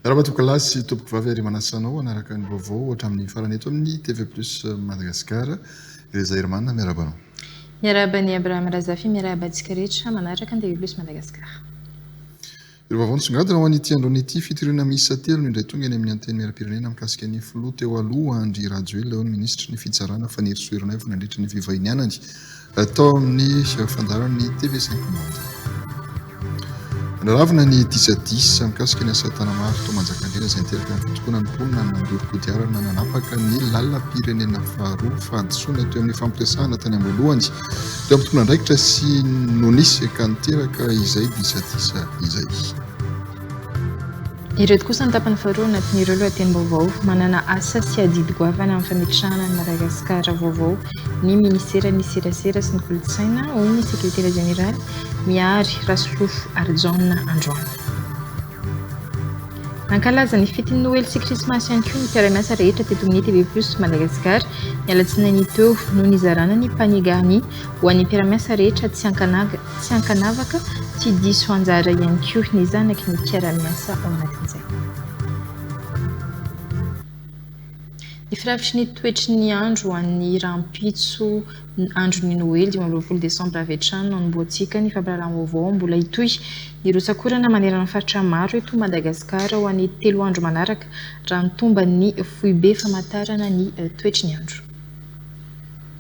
Miarahaba tompokolahy sy tompokovavy ary manasa anao hanaraka ny vaovao hatramin'ny farany eto amin'ny TV Plus Madagascar. Reza Herman miarahaba anao. Miarahaba an'i Abraham Razafy, miarahaba antsika rehetra manaraka ny TV Plus Madagascar. Ireo vaovao nisongadina ho an'ity androany ity, fitoriana miisa telo no indray tonga eny amin'ny Antenimierampirenena mikasika ny filoha teo aloha Andry Rajoelina, hoy ny minisitry ny Fitsarana Fanirisoa Ernaivo nandritra ny fivahinianany tao amin'ny fandaharan'ny TV Cinq Monde. Naravona ny disadisa mikasika ny asa tanamaro tao Manjakandriana izay niteraka ny fitokonan'ny mponina nandoro kodiarana nanapaka ny lalam-pirenena faharoa. Fahadisoana teo amin'ny fampiresahana tany am-boalohany teo amin'ny tompon'andraikitra sy no nisy ka niteraka izay disadisa izay. Ireto kosa ny tapany faharoa anatin'ireo lohatenim-baovao. Manana asa sy adidy goavana amin'ny fametrahana an'i Madagasikara vaovao ny minisiteran'ny Serasera sy ny Kolontsaina, hoy ny sekretera jeneraly, Mihary Rasolofo Harijaona androany. Nankalaza ny fetin'ny Noely sy Krismasy ihany koa ny mpiara-miasa rehetra teto amin'ny TV Plus Madagascar ny alatsinainy teo no nizarana ny panier garni ho an'ny mpiara-miasa rehetra tsy ankanavaka, tsy diso anjara ihany koa ny zanaky ny mpiara-miasa ao anatin'izay. Ny firafitry ny toetry ny andro ho an'ny rahampitso andron'ny Noely 25 desambra avy hatrany no hanombohantsika ny fampahalalam-baovao mbola hitohy ny rotsak'orana manerana ny faritra maro eto Madagasikara ho an'ny telo andro manaraka raha ny tomban'ny foibe famantarana ny toetry ny andro.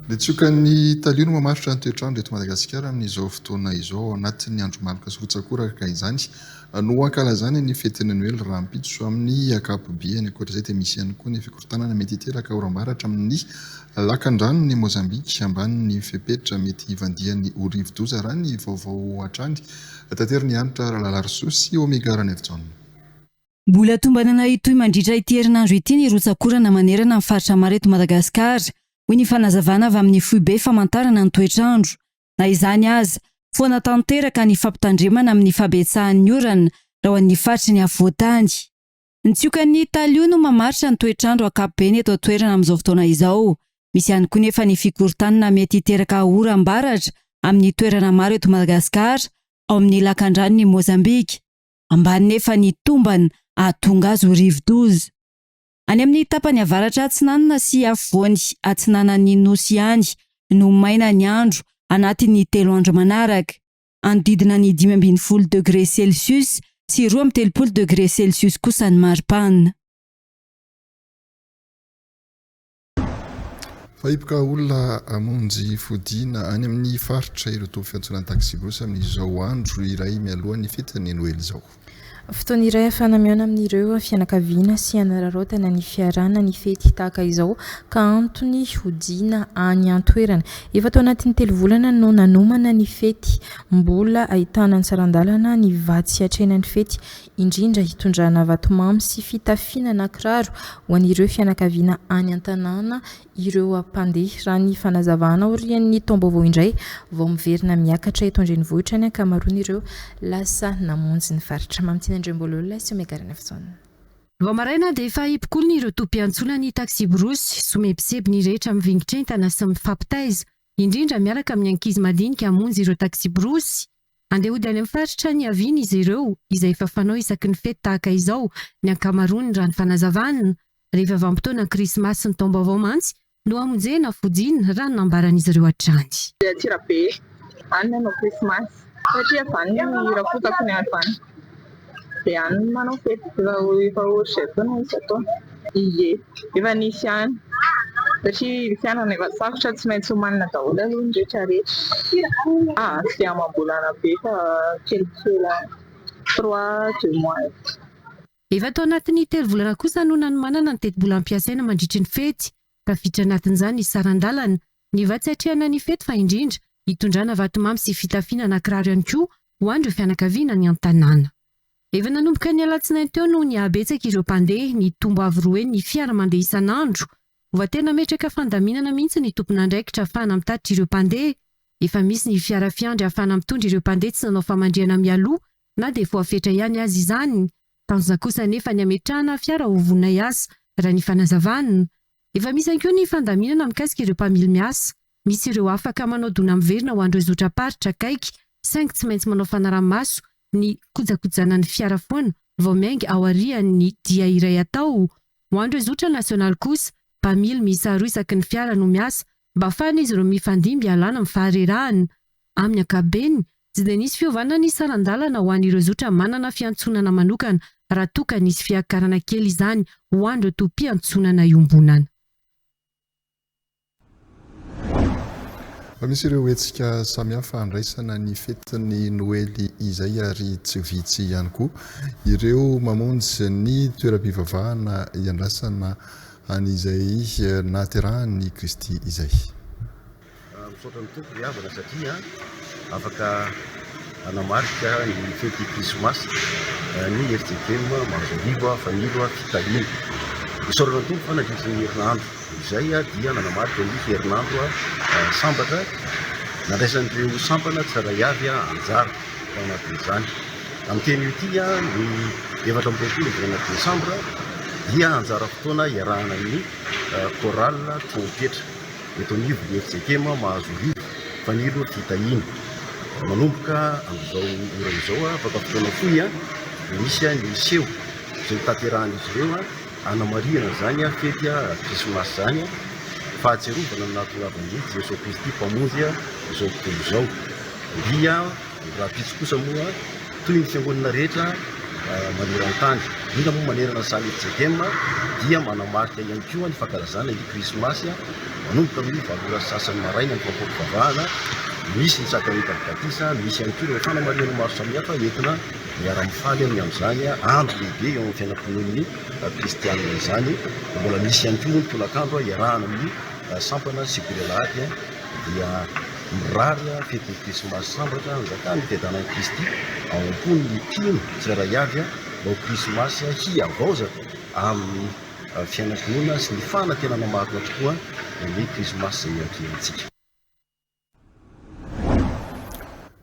Ny tsiokan'ny talio no mamaritra ny toetr'andro eto Madagasikara amin'izao fotoana izao ao anatin'ny andro maloka sy rotsak'oraka izany no hankalazana ny fetin'ny Noely rahampitso amin'ny ankapobeny. Ankoatra izay dia misy ihany koa ny fikorontanana mety hiteraka oram-baratra amin'ny lakandranon'i Mozambika ambanin'ny fepetra mety hivandian'ny ho rivodoza raha ny vaovao hatrany. Taterin'i Hanitra Ralalarisoa sy Omega Ranaivojaona. Mbola tombanana hitohy mandritra ity herinandro ity ny rotsak'orana manerana ny faritra maro eto Madagasikara, hoy ny fanazavana avy amin'ny foibe famantarana ny toetr'andro. Na izany aza, foana tanteraka ny fampitandremana amin'ny fahabetsahan'ny orana raha ho an'ny faritry ny afovoan-tany. Ny tsiokan'ny Talio no mamaritra ny toetr'andro ankapobeny eto an-toerana amin'izao fotoana izao. Misy ihany koa nefa ny fikorontanana mety hiteraka oram-baratra amin'ny toerana maro eto Madagasikara, ao amin'ny lakandranon'i Mozambika. Ambany nefa ny tombana hahatonga azy ho rivodoza. Any amin'ny tapany avaratra atsinanana sy afovoany atsinanan'ny Nosy ihany no maina ny andro anatin'ny telo andro manaraka. Hanodidina ny 15 degre celsius sy 32 degre celsius kosa ny maripana. Fa hipoka olona hamonjy fodiana any amin'ny faritra ireo toby fiantsonan'ny taksiborosy amin'izao andro iray mialohan'ny fetin'ny Noely izao. Fotoana iray ahafahana mihaona amin'ireo fianakaviana sy hanararaotana ny fiarahana ny fety tahaka izao ka antony hodiana any an-toerana. Efa tao anatin'ny telo volana no nanomana ny fety. Mbola ahitana ny saran-dalana ny vatsy hiatrehana ny fety, indrindra hitondrana vatomamy sy fitafiana na kiraro ho an'ireo fianakaviana any an-tanàna ireo mpandeha. Raha ny fanazavana, aorian'ny taom-baovao indray vao miverina miakatra eto an-drenivohitra ny ankamaroan'ireo lasa namonjy ny faritra. Mamitiana Andriambololona sy Omega Ranaivojaona. Vao maraina dia efa hipokolona ireo tobim-piantsonana ny taksiborosy, somebiseby ny rehetra mivingitr'entana sy mifampitaiza, indrindra miaraka amin'ny ankizy madinika hamonjy ireo taksiborosy. Andeha hody any amin'ny faritra niaviany izy ireo, izay efa fanao isaky ny fety tahaka izao ny ankamaroany raha ny fanazavana. Rehefa vanim-potoana krismasy sy ny taom-baovao mantsy no hamonjena fodiana raha ny nambaran'izy ireo hatrany. Antsirabe, any nanao krismasy satria avy any ny rafozako ny avy any dia any no manao fety, efa ohatr'izay foana isan-taona. Ie, efa nisy ihany satria ny fiainana efa sarotra tsy maintsy omanina daholo aloha ny rehetra rehetra. Ah, tsy dia amam-bolana be fa kelikely ihany, trois, deux mois eo. Efa tao anatin'ny telo volana kosa no nanomanana ny tetibola ampiasaina mandritry ny fety. Tafiditra anatin'izany ny saran-dalana, ny vatsy atrehana ny fety fa indrindra hitondrana vatomamy sy fitafiana na kiraro ihany koa ho an'ireo fianakaviana any an-tanàna. Efa nanomboka ny alatsinainy teo no nihabetsaka ireo mpandeha, nitombo avo roa heny ny fiara mandeha isan'andro. Voatery nametraka fandaminana mihitsy ny tompon'andraikitra ahafahana mitatitra ireo mpandeha. Efa misy ny fiara fiandry ahafahana mitondra ireo mpandeha tsy nanao famandrihana mialoha na dia voafetra ihany aza izany. Tanjona kosa anefa ny hametrahana fiara ho vonona hiasa, raha ny fanazavana. Efa misy ihany koa ny fandaminana mikasika ireo mpamily miasa. Misy ireo afaka manao dona miverina ho an'ireo zotram-paritra akaiky saingy tsy maintsy manao fanaraha-maso ny kojakojana ny fiara foana vao miainga aorian'ny dia iray atao. Ho an'ireo zotra nasionaly kosa, mpamily miisa roa isaky ny fiara no miasa mba ahafahan'izy ireo mifandimby hialana amin'ny faharerahana. Amin'ny ankapobeny, tsy dia nisy fiovana ny saran-dalana ho an'ireo zotra manana fiantsonana manokana raha toa ka nisy fiakarana kely izany ho an'ireo tobim-piantsonana iombonana. Misy ireo hetsika samihafa handraisana ny fetin'ny Noely izay ary tsy vitsy ihany koa ireo mamonjy ny toeram-pivavahana hiandrasana an'izay nahaterahan'i Kristy izay. Misaotra ny Tompo ry havana satria afaka hanamarika ny fety krismasy ny fjkm Mahazoarivo Fanilo Fitahiana. Isaorana ny Tompo fa nandritry ny herinandro izay dia nanamarika ny herinandro sambatra nandraisan'ireo sampana tsirairay avy anjara tao anatin'izany. Amin'ity anio ity ny 24 ny volana desambra dia anjara fotoana iarahana amin'ny chorale trompetra. Eto anivon'ny fjkm Mahazoarivo, Fanilo Fitahiana. Manomboka amin'izao ora izao, afaka fotoana fohy dia misy ny seho izay hotanterahan'izy ireo hanamarihana izany fety krismasy izany, fahatsiarovana ny nahatongavan'i Jesoa Kristy Mpamonjy izao tontolo izao. Dia. Ny rahampitso kosa moa, toy ny fiangonana rehetra maneran-tany, indrindra moa manerana ny saha fjkm, dia manamarika ihany koa ny fankalazana ny Krismasy manomboka amin'ny valo ora sy sasany maraina ny fampivavahana, misy ny sakramentan'ny batisa, misy ihany koa ireo fanamarihana maro samihafa entina miara-mifaly amin'ny amin'izany andro lehibe eo amin'ny fiainam-pinoan'ny kristianina izany. Mbola misy ihany koa moa ny tolakandro iarahana amin'ny sampana sekoly alahady dia Mirary fetin'ny Krismasy sambatra hanjakan'ny fiadanan'i Kristy ao am-pon'ny mpino tsirairay avy mba ho Krismasy hihavaozana amin'ny fiainam-pinoana sy ny fanantenana marina tokoa ny Krismasy izay iatrehantsika.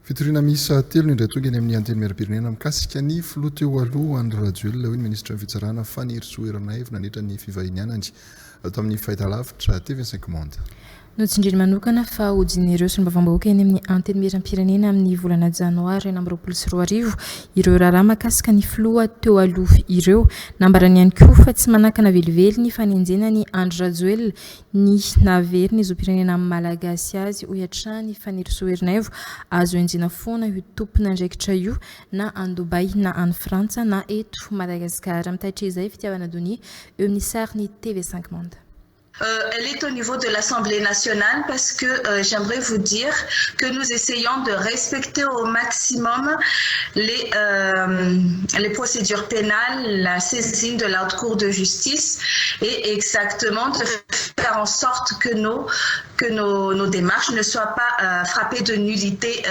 Fitoriana miisa telo no indray tonga eny amin'ny Antenimierampirenena mikasika ny filoha teo aloha Andry Rajoelina, hoy ny minisitry ny Fitsarana Fanirisoa Ernaivo nandritra ny fivahinianany tamin'ny fahitalavitra TV Cinq Monde. Notsindriany manokana fa hodian'ireo solombavambahoaka eny amin'ny Antenimierampirenena amin'ny volana janoary 2026 ireo raharaha mahakasika ny filoha teo aloha ireo. Nambarany ihany koa fa tsy manakana velively ny fanenjehana an'i Andry Rajoelina ny nahavery ny zom-pirenena malagasy azy, hoy hatrany Fanirisoa Ernaivo. Azo enjehina foana io tompon'andraikitra io na any Dubaï na any Frantsa na eto Madagasikara. Mitaitra izay Fitiavana Donia eo amin'ny sarin'ny TV Cinq Monde. Elle est au niveau de l'Assemblée nationale parce que j'aimerais vous dire que nous essayons de respecter au maximum les les procédures pénales, la saisine de la haute cour de justice et exactement de faire en sorte que nos que nos nos démarches ne soient pas frappées de nullité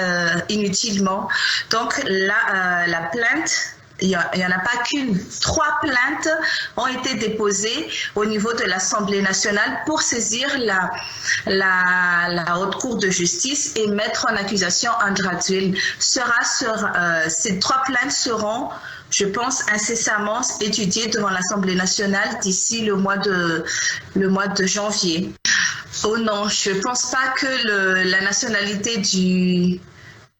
inutilement. Donc la la plainte il n'y en a pas qu'une. Trois plaintes ont été déposées au niveau de l'Assemblée nationale pour saisir la, la, la haute cour de justice et mettre en accusation Andra Sera, sera, ces trois plaintes seront je pense, incessamment étudiées devant l'Assemblée nationale d'ici le mois de, le mois de janvier. Oh non, je ne pense pas que le, la nationalité du,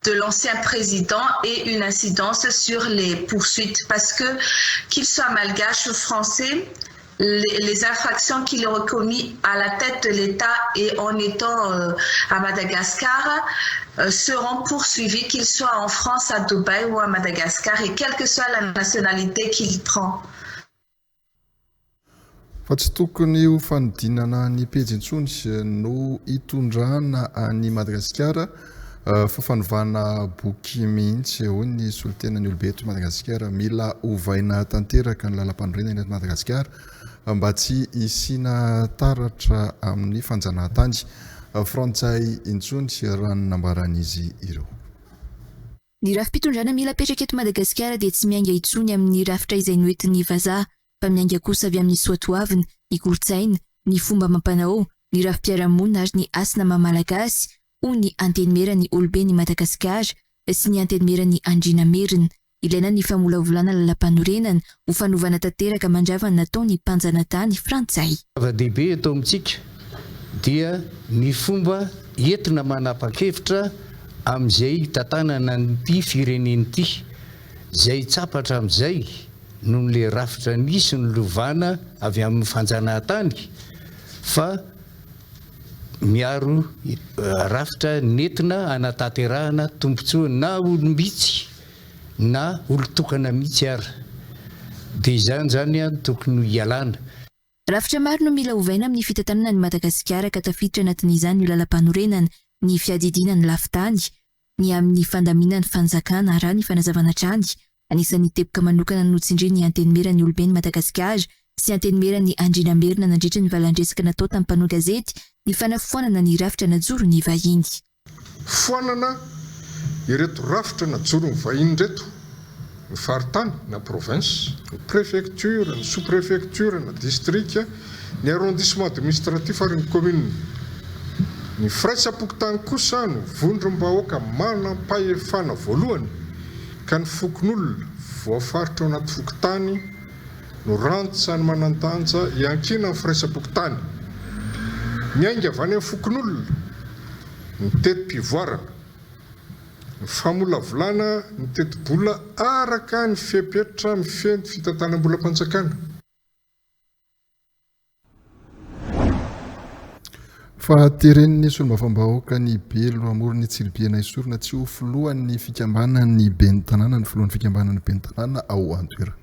de l'ancien président ait une incidence sur les poursuites parce que qu'il soit malgache ou français, les, les infractions qu'il aurait commises à la tête de l'État et en étant euh, à Madagascar euh, seront poursuivies, qu'il soit en France, à Dubaï ou à Madagascar, et quelle que soit la nationalité qu'il prend. Fa tsy tokony ho fanodinana ny pejy intsony no hitondrana an'i Madagasikara fa fanovana boky mihitsy, hoy ny solontenan'ny olobe eto Madagasikara. Mila ovaina tanteraka ny lalampanorenana eto Madagasikara mba tsy hisiana taratra amin'ny fanjanahantany frantsay intsony, raha ny nambaran'izy ireo. Ny rafi-pitondrana mila apetraka eto Madagasikara dia tsy miainga intsony amin'ny rafitra izay noentin'ny vazaha fa miainga kosa avy amin'ny soatoavina, ny kolontsaina, ny fomba amam-panao, ny rafi-piarahamonina ary ny hasina maha Malagasy, hoy ny Antenimieran'ny Oloben'i Madagasikara sy ny Antenimieran'ny Andriana Merina. Ilaina ny famolavolana lalampanorenana ho fanovana tanteraka mandrava ny nataon'ny mpanjanatany frantsay. Zava-dehibe eto amintsika dia ny fomba entina manapa-kevitra amin'izay hitantanana an'ity firenena ity, izay tsapa hatramin'izay noho ilay rafitra nisy nolovana avy amin'ny fanjanahantany fa miaro rafitra nentina hanatanterahana tombontsoa na olom-bitsy na olon-tokana mihitsy ara. Dia izany izany no tokony hialana. Rafitra maro no mila ovaina amin'ny fitantanana an'i Madagasikara ka tafiditra anatin'izany ny lalampanorenana, ny fiadidiana ny lafin-tany, ny amin'ny fandaminan'ny fanjakana, raha ny fanazavana hatrany. Anisan'ny teboka manokana notsindrin'ny Antenimieran'ny Oloben'i Madagasikara sy Antenimieran'ny Andriana Merina nandritra ny valan-dresaka natao tamin'ny mpanao gazety ny fanafoanana ny rafitra najoron'ny vahiny. Foanana ireto rafitra najoron'ny vahiny ireto, ny faritany na province, ny préfecture, ny sous-préfecture na distrika, ny arrondissement administratif ary ny commune. Ny firaisam-pokontany kosa no vondrom-bahoaka manam-pahefana voalohany ka ny fokonolona voafaritra ao anaty fokontany no rantsany manan-danja iankinan'ny firaisam-pokontany. Miainga avy any amin'ny fokonolona ny teti-pivoarana. Ny famolavolana ny tetibola araka ny fepetra mifehy ny fitantanam-bolam-panjakana. Fa teren'ny solombavambahoakan'i Belo Amoron'i Tsiribihina esorina tsy ho filohan'ny fikambanan'ny ben'ny tanàna ny filohan'ny fikambanan'ny ben'ny tanàna ao an-toerana.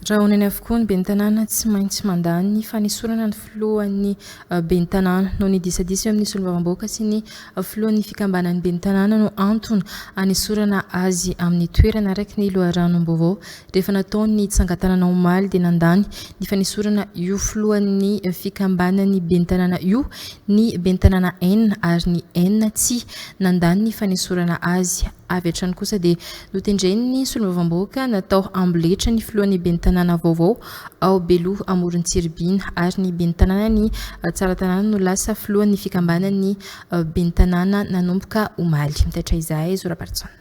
Rahonany avokoa ny ben'ny tanàna tsy maintsy mandà ny fanesorana ny filohan'ny ben'ny tanàna. Noho ny disadisa eo amin'ny solombavambahoaka sy ny filohan'ny fikambanan'ny ben'ny tanàna no antony hanesorana azy amin'ny toerana, araka ny loharanom-baovao. Rehefa natao ny tsangan-tanana omaly dia nandany ny fanesorana io filohan'ny fikambanan'ny ben'ny tanàna io ny ben'ny tanàna enina ary ny enina tsy nandany ny fanesorana azy. Avy hatrany kosa dia notendren'ny solombavambahoaka natao amboletra ny filohan'ny ben'ny tanàna vaovao ao Beloha Amorontsiribihina ary ny ben'ny tanànan'i Tsaratanàna no lasa filohan'ny fikambanan'ny ben'ny tanàna nanomboka omaly. Mitaitra izahay, Zo Rabarison.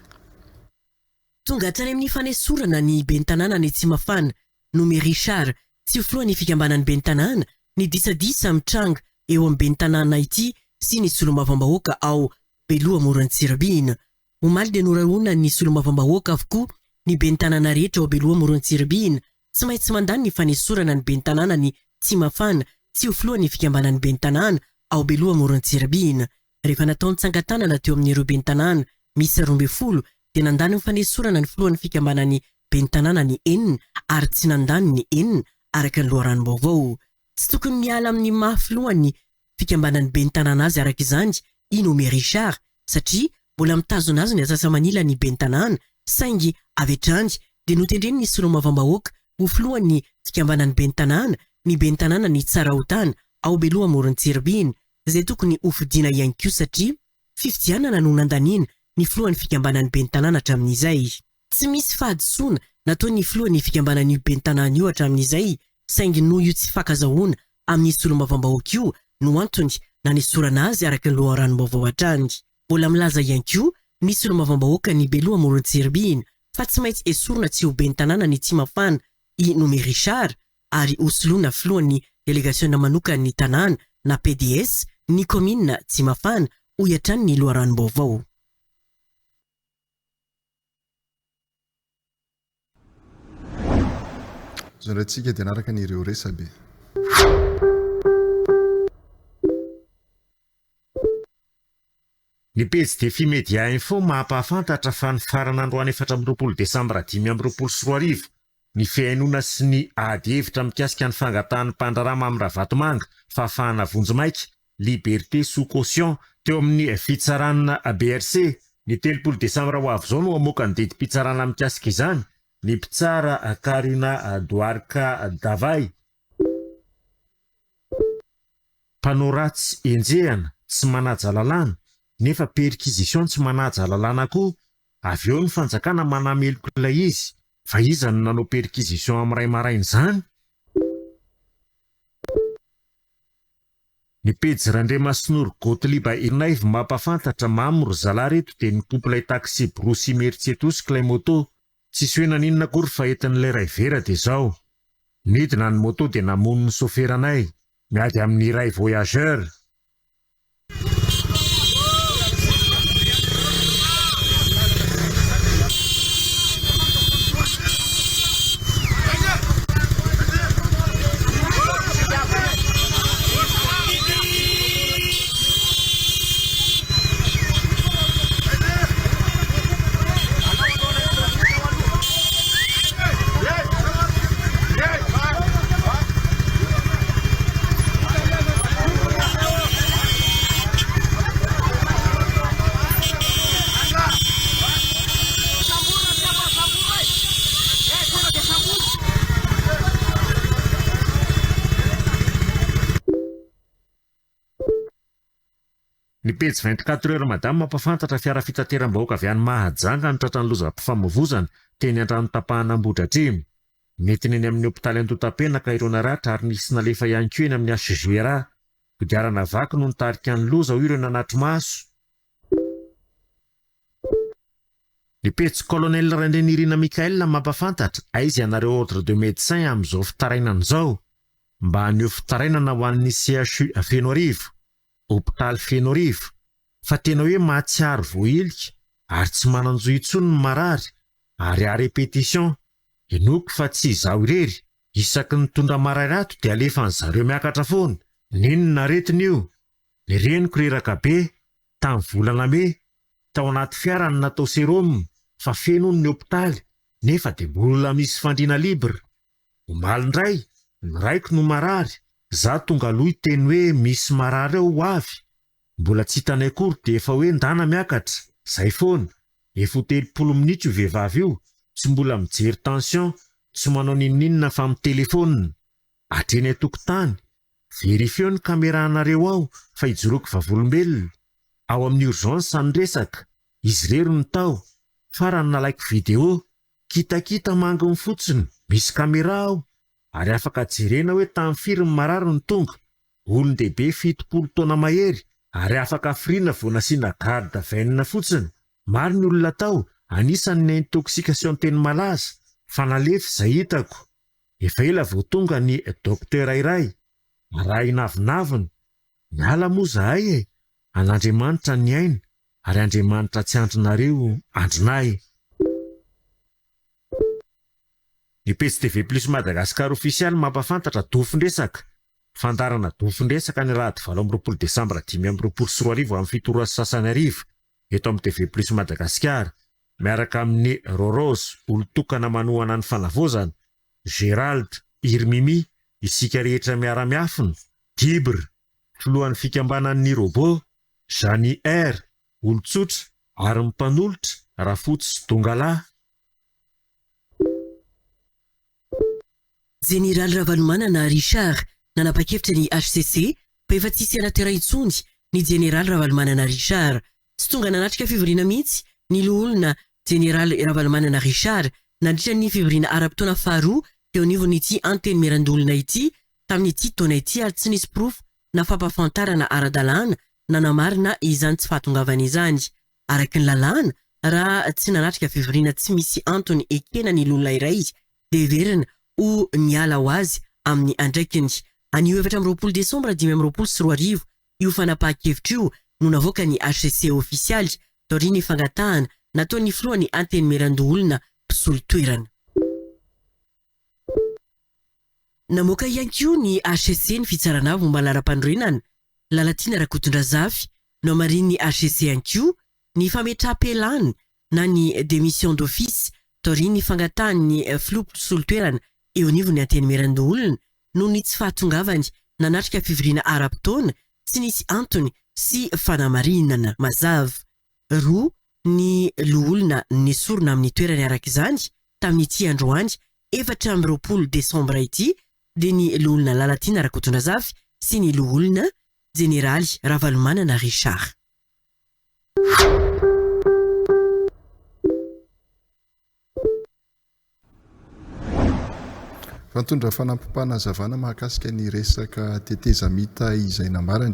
Tonga hatrany amin'ny fanesorana ny ben'ny tanànan'i Tsimafana, Nomy Richard, tsy ho filohan'ny fikambanan'ny ben'ny tanàna, ny disadisa mitranga eo amin'ny ben'ny tanàna ity sy ny solombavambahoaka ao Beloha Amorontsiribihina. Omaly dia norahonan'ny solombavambahoaka avokoa ny ben'ny tanàna rehetra ao Beloha Amorontsiribihina, tsy maintsy mandany ny fanesorana ny ben'ny tanànan'i Tsimafana tsy ho filohan'ny fikambanan'ny ben'ny tanàna ao Beloha Amorontsiribihina. Rehefa natao ny tsangan-tanana teo amin'ireo ben'ny tanàna miisa 12 dia nandany ny fanesorana ny filohan'ny fikambanan'ny ben'ny tanàna ny enina ary tsy nandany ny enina araka ny loharanom-baovao. Tsy tokony miala amin'ny maha filohan'ny fikambanan'ny ben'ny tanàna azy araka izany i Nomé Richard satria mbola mitazona azy ny atsasa-manilan'ny ben'ny tanàna saingy avy hatrany dia notendren'ny solombavambahoaka ho filohan'ny fikambanan'ny ben'ny tanàna ny ben'ny tanànan'i Tsarahotana ao Beloha Amorontsiribihina izay tokony hofidiana ihany koa satria fifidianana no nandaniana ny filohan'ny fikambanan'ny ben'ny tanàna hatramin'izay. Tsy misy fahadisoana nataon'ny filohan'ny fikambanan'io ben'ny tanàna io hatramin'izay saingy noho io tsy fankazahoana amin'ny solombavambahoaka io no antony nanesorana azy araka ny loharanom-baovao hatrany. Mbola milaza ihany koa ny solombavambahoakan'i Beloha Amorontsiribihina fa tsy maintsy esorina tsy ho ben'ny tanànan'i Tsimafana i Nomé Richard ary hosoloina filohan'ny delegasiona manokan'ny tanàna na pds ny kaominina Tsimafana, hoy hatrany ny loharanom-baovao. Izao indray tsika dia hanaraka ny ireo resabe. Ny pejy Défi Media Info mampahafantatra fa nifarana androany 24 desambra 2025 ny fihainoana sy ny ady hevitra mikasika ny fangatahan'ny mpandraharaha Mamy Ravatomanga fahafahana vonjimaika, liberté sous caution, teo amin'ny fitsarana BRC. Ny 30 desambra ho avy izao no hamoaka ny didim-pitsarana mikasika izany ny mpitsara Karuna Dwarka Davai. Mpanao ratsy enjehana, tsy manaja lalàna, nefa perquisition tsy manaja lalàna koa. Avy eo ny fanjakana manameloka ilay izy, fa iza no nanao perquisition amin'ny iray maraina izany? Ny pejy Randriamasinoro Gottlieb Ernaivo mampahafantatra, mamo ry zalahy reto dia nikompy ilay taxi brousse Imerintsiatosika ilay moto. Tsisy hoe naninona akory fa entin'ilay ray vera dia zao. Nidina ny moto dia namono ny soferanay. Miady amin'ny iray voyageur. Ny pejy 24 heures madame mampafantatra fiara fitateram-bahoaka avy any Mahajanga no tratran'ny lozam-pifamoivozana teny Andranotapahana Ambohidratrimo. Nentina eny amin'ny hopitaly Andohatapenaka ireo naratra ary nisy nalefa ihany koa eny amin'ny HJRA. Kodiarana vaky no nitarika ny loza hoy ireo nanatri-maso. Ny pejy Colonel Randrianirina Michael mampafantatra, aiza ianareo ordre de médecin amin'izao fitarainana izao? Mba haneho fitarainana ho an'ny CHU Fenoarivo, hopitaly Fenoarivo, fa tena hoe mahatsiaro voahilika ary tsy manan-jo intsony ny marary ary à répétition, inoako fa tsy izaho irery, isaky ny mitondra marary ato dia alefan'zareo miakatra foana, n'inona aretina io, ny reniko reraka be, tamin'ny volana mey, Tao anaty fiara no natao sérum fa feno hono ny hopitaly nefa dia mbola misy fandriana libre. Omaly indray, ny raiko no marary, za tonga aloha hiteny hoe misy marary ao ho avy, mbola tsy hitanay akory dia efa hoe ndana miakatra, zay foana, efa ho 30 minitra io vehivavy io, tsy mbola mijery tension, tsy manao n'inon'inona fa mitelefaonina. Hatreny an-tokotany, verifieo ny camera anareo ao fa ijoroako vavolombelona, ao amin'ny urgence ny resaka, izy irery no tao, farany nalaiko video, kitakita manginy fotsiny, misy camera ao, ary afaka jerena hoe tamin'ny firy ny marary no tonga, olon-dehibe 70 taona mahery, ary afaka hafiriana vao nasiana garde veine fotsiny, maro ny olona tao, anisany ny intoxication teny malaza, fa nalefa izay hitako. Efa ela vao tonga ny docteur iray, arahina avonavona, miala moa zahay e, an'Andriamanitra ny aina ary Andriamanitra tsy andrinareo andrinay. Ny pejy TV Plus Madagascar ofisialy mampafantatra dofon-dresaka, fandaharana dofon-dresaka ny alahady 28 desambra 2025 amin'ny fito ora sy sasany hariva eto amin'ny TV Plus Madagasikara, miaraka amin'i Rôrôz, olon-tokana manohana ny fanavaozana, Gerald, Irmimi, isika rehetra miara-miafina, Gibr, filohan'ny fikambanan'ny Robot, Jeannie R, olon-tsotra, ary ny mpanolotra, Rafotsy sy Dongalahy. Jeneraly Ravalomanana Richard, Nanapa-kevitra ny hcc fa efa tsy senatera intsony ny Jeneraly Ravalomanana Richard. Tsy tonga nanatrika fivoriana mihitsy ny loholona Jeneraly Ravalomanana Richard nandritra ny fivoriana ara-potoana faharoa teo anivon'ity Antenimierandoholona ity tamin'ity taona ity ary tsy nisy porofo na fampahafantarana ara-dalàna nanamarina izany tsy fahatongavany izany. Araka ny lalàna, raha tsy nanatrika fivoriana tsy misy antony ekena ny loholona iray dia heverina ho niala ho azy amin'ny andraikiny. Anio 24 desambra 2025 io fanapahan-kevitra io no navoakan'ny hcc ofisialy taorian'ny fangatahana nataon'ny filohan'ny Antenimierandoholona mpisolo toerana. Namoaka ihany koa ny hcc ny fitsarana avo momba ny lalam-panorenana, Lalatiana Rakotondrazafy, nohamarinin'ny hcc ihany koa ny fametraham-pialana na ny démission d'office taorian'ny fangatahan'ny filoha mpisolo toerana eo anivon'ny Antenimierandoholona noho ny tsy fahatongavany nanatrika fivoriana ara-potoana tsy nisy antony sy fanamarinana mazava. Roa ny loholona nesorina amin'ny toerany araka izany tamin'ity androany 24 desambra ity dia ny loholona Lalatiana Rakotondrazafy sy ny loholona Jeneraly Ravalomanana Richard. Raha nitondra fanampim-panazavana mahakasika ny resaka tetezamita izay nambarany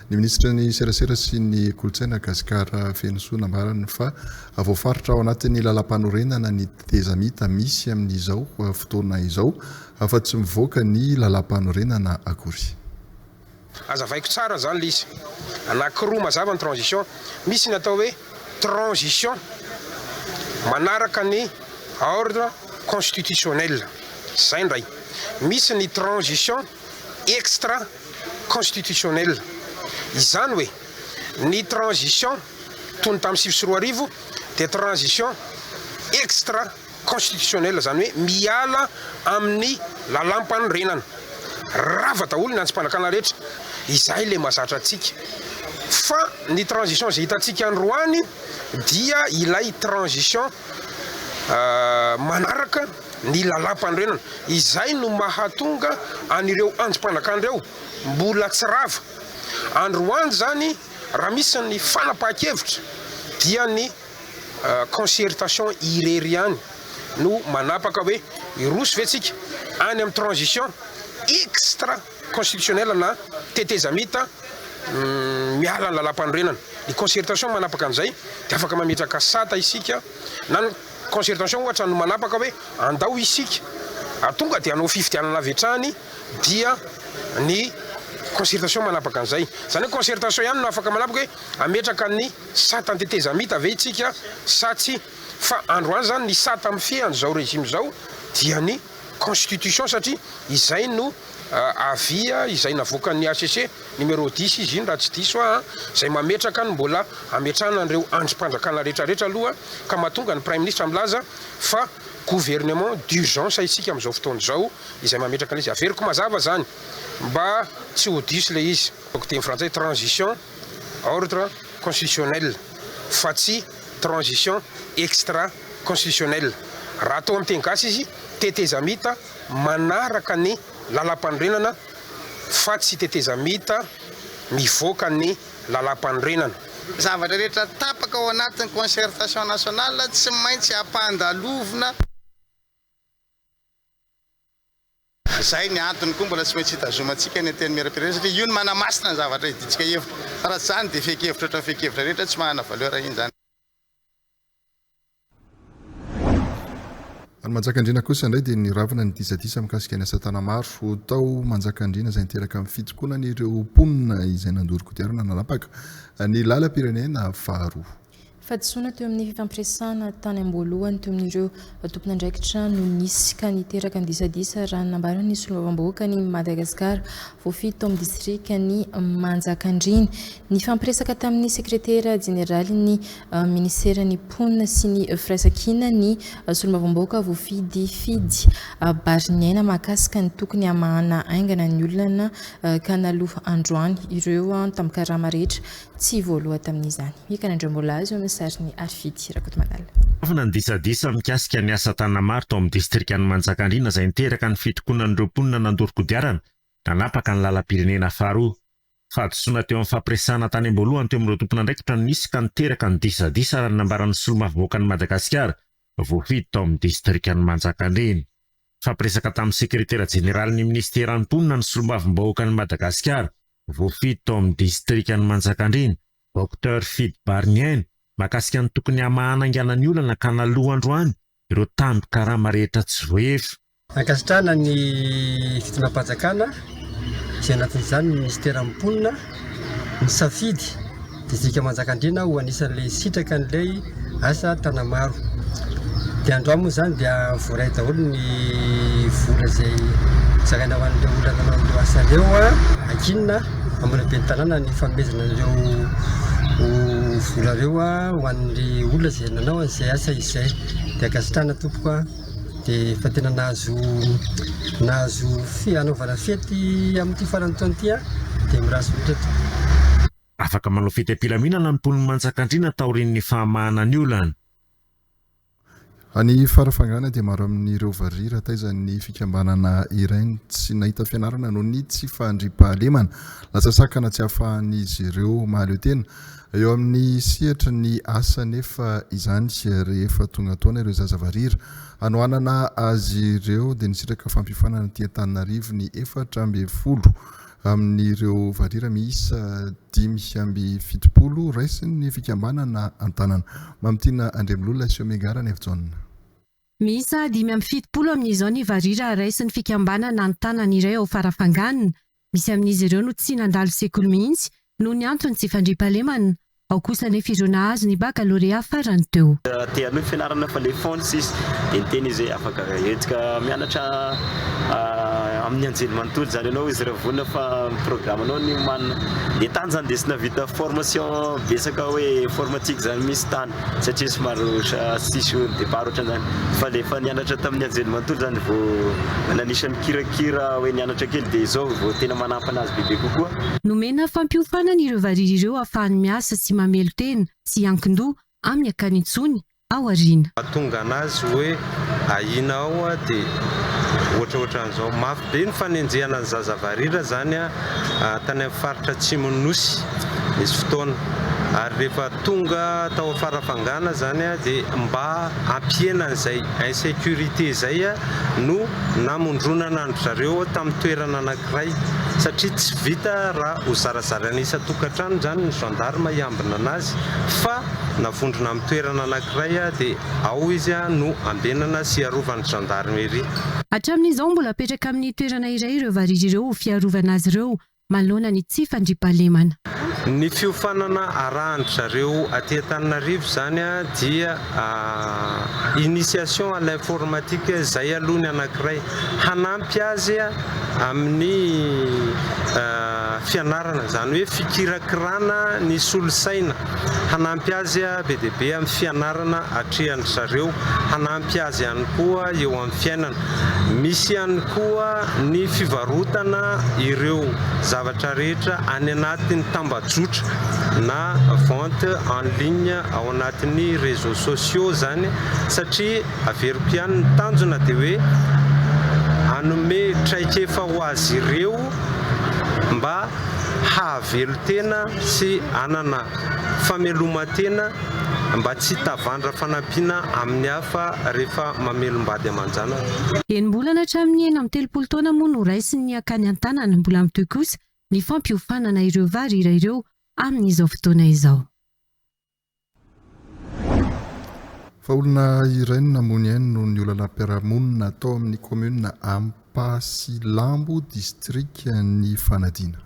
ny minisitry ny serasera sy ny kolontsaina Gascar Fenosoa nambarany fa voafaritra ao anatin'ny lalampanorenana ny tetezamita misy amin'izao fotoana izao fa tsy mivoaka ny lalampanorenana akory. Azavaiko tsara zany le izy. Anakiroa mazava ny transition. Misy ny atao hoe transition manaraka ny ordre constitutionnel. Zay indray. Misy ny transition extra constitutionnel. Izany hoe ny transition toy ny tamin'ny 2009 dia transition extra constitutionnel, izany hoe miala amin'ny lalàmpanorenana. Rava daholo ny andrim-panjakana rehetra. Izay ilay mahazatra antsika. Fa ny transition izay hitantsika androany dia ilay transition manaraka ny lalàmpanorenana. Izay no mahatonga an'ireo andrim-panjakana ireo mbola tsy rava. Androany izany raha misy ny fanapahan-kevitra dia ny concertation irery ihany no manapaka hoe hiroso ve tsika any amin'ny transition extra constitutionnelle na tetezamita miala ny lalampanorenana. Ny concertation manapaka an'izay dia afaka mametraka sata isika na ny concertation ohatra no manapaka hoe andao isika tonga dia hanao fifidianana avy hatrany dia ny concertation manapaka an'izay. Izany hoe concertation ihany no afaka manapaka hoe hametraka ny Sata an-tetezamita ve itsika sa tsia? Fa androany zany ny sata mifehy an'izao régime izao dia ny constitution satria izay no avis izay navoakan'ny HCC numéro dix izy iny raha tsy diso aho an, izay mametraka ny mbola hametrahana an'ireo andrim-panjakana rehetrarehetra aloha ka mahatonga ny praiminisitra milaza fa gouvernement d'urgence isika amin'izao fotoana izao izay mametraka an'izy. Averiko mazava zany mba tsy ho diso ilay izy. Ataoko teny frantsay transition ordre constitutionnel fa tsy transition extra constitutionnel. Raha atao amin'ny teny gasy izy, tetezamita manaraka ny lalampanorenana fa tsy tetezamita mivoaka ny lalampanorenana. Zavatra rehetra tapaka ao anatin'ny concertation nationale tsy maintsy ampandalovina. Izay ny antony koa mbola tsy maintsy hitazomantsika ny Antenimierampirenena satria io no manamasina ny zavatra idintsika hevitra. Fa raha tsy izany dia fehin-kevitra ohatran'ny fehin-kevitra rehetra tsy manana valeur iny izany. Any Manjakandriana kosa indray dia niravona ny disadisa mikasika ny asa tanamaro tao Manjakandriana izay niteraka ny fitokonan'ireo mponina izay nandoro kodiarana nanapaka ny lalam-pirenena faharoa. Fahadisoana teo amin'ny fifampiresahana tany am-boalohany teo amin'ireo tompon'andraikitra no nisy ka niteraka ny disadisa raha ny nambaran'ny solombavambahoakan'i Madagasikara voafidy tao amin'ny distrikan'i Manjakandriana. Nifampiresaka tamin'ny sekretera jeneralin'ny minisiteran'ny mponina sy ny firaisankina ny solombavambahoaka voafidy Fidy Bariniaina mahakasika ny tokony hamahana haingana ny olana ka naloa androany ireo tambin-karama rehetra Tsy voaloha tamin'izany. Mika Randriambolazo eo amin'ny sarin'i Harifidy Rakotomalala. Goavana ny disadisa mikasika ny asa tanamaro tao amin'ny distrikan'i Manjakandriana izay niteraka ny fitokonan'ireo mponina nandoro kodiarana nanapaka ny lalam-pirenena faharoa. Fahadisoana teo amin'ny fampiresahana tany am-boalohany teo amin'ireo tompon'andraikitra no nisy ka niteraka ny disadisa raha ny nambaran'ny solombavambahoakan'i Madagasikara voafidy tao amin'ny distrikan'i Manjakandriana. Nifampiresaka tamin'ny sekretera jeneralin'ny minisiteran'ny mponina ny solombavambahoakan'i Madagasikara, voafidy tao amin'ny distrikan'i Manjakandriana, Docteur Fidy Bariniaina, mahakasika ny tokony hamahana haingana ny olana ka naloa androany ireo tambin-karama rehetra tsy voahefa. Ankasitrahana ny fitondram-panjakana izay anatin'izany ny minisiteran'ny mponina nisafidy Distrika Manjakandriana ho anisan'ilay hisitraka an'ilay asa Tanamaro. Dia androany moa izany dia voaray daholo ny vola izay zaraina ho an'ireo olona nanao an'ireo asa ireo. Ankinina amin'ny ben'ny tanàna ny fanomezana an'ireo vola ireo ho an'ny olona izay nanao an'izay asa izay. Dia ankasitrahana tompoko a. Dia efa tena nahazo nahazo hanaovana fety amin'ity faran'ny taona ity dia mirary soa indrindra tompoko. Afaka manao fety am-pilaminana ny mponin'i Manjakandriana taorian'ny fahamahana ny olana. Any Farafangana dia maro amin'ireo varira taizan'ny fikambanana iray no tsy nahita fianarana noho ny tsy fandriampahalemana. Lasa sakana tsy ahafahan'izy ireo mahaleo tena. Eo amin'ny sehatry ny asa anefa izany rehefa tonga taona ireo zaza varira hanohanana azy ireo dia nisitraka fampiofanana aty Antananarivo ny 14 amin'ireo varira miisa 75 raisin'ny fikambanana an-tanana. Mamitiana Andriamilolona sy Omega Ranaivojaona. Miisa 75 amin'izao ny varira raisin'ny fikambanana an-tanana iray ao Farafangana. Misy amin'izy ireo no tsy nandalo sekoly mihitsy noho ny antony tsy fandriampahalemana. Ao kosa anefa ireo nahazo ny bakalorea farany teo. Te hanohy fianarana fa le fond tsisy dia niteny izy hoe afaka entika mianatra amin'ny anjely manontolo zany ianao izy raha vonona fa ny programme anao ny omanina dia tany zany dia tsy nahavita formation betsaka hoe informatique zany mihitsy tany satria somary tsisy départ ohatran'izany fa le efa nianatra tamin'ny anjely manontolo zany vao nanisany kirakira hoe nianatra kely dia izao vao tena manampy anazy bebe kokoa. Nomena fampiofanana ireo varira ireo ahafahany miasa sy mamelon-tena tsy hiankin-doha amin'ny akany intsony ao aoriana. Mahatonga anazy hoe ahiana ao dia ohatraohatran'izao. Mafy be ny fanenjehana ny zaza varira zany tany amin'ny faritra atsimon'ny Nosy nisy fotoana ary rehefa tonga tao Farafangana zany dia mba hampihena an'izay insécurité izay no namondronana an-dry zareo tamin'ny toerana anankiray satria tsy vita raha ho zarazaraina isan-tokantrano izany ny gendarme hiambina anazy fa navondrona amin'ny toerana anankiray dia ao izy no ambenana sy arovan'ny gendarmerie. Hatramin'izao mbola apetraka amin'ny toerana iray ireo varira ireo ho fiarovana azy ireo manoloana ny tsy fandriampahalemana. Ny fiofanana arahan-dry zareo aty Antananarivo izany dia initiation à l'informatique izay aloha ny anankiray, hanampy azy amin'ny fianarana, izany hoe fikirakirana ny solosaina, hanampy azy be dia be amin'ny fianarana atrehan-dry zareo, hanampy azy ihany koa eo amin'ny fiainana. Misy ihany koa ny fivarotana ireo zavatra rehetra any anatin'ny tambajotra na vente en ligne ao anatin'ny réseaux sociaux izany satria averiko ihany ny tanjona dia hoe hanome traikefa ho azy ireo mba hahavelon-tena sy hanana fameloman-tena mba tsy hitavandra fanampiana amin'ny hafa rehefa mamelom-bady aman-janaka. Enim-bolana hatramin'ny 36 taona moa no raisin'ny akany an-tanana, mbola mitohy kosa ny fampiofanana ireo varira ireo amin'izao fotoana izao. Fa olona iray no namoy ny ainy noho ny olanam-piarahamonina tao amin'ny kaominina Ampasilambo, distrikan'i Fanadina.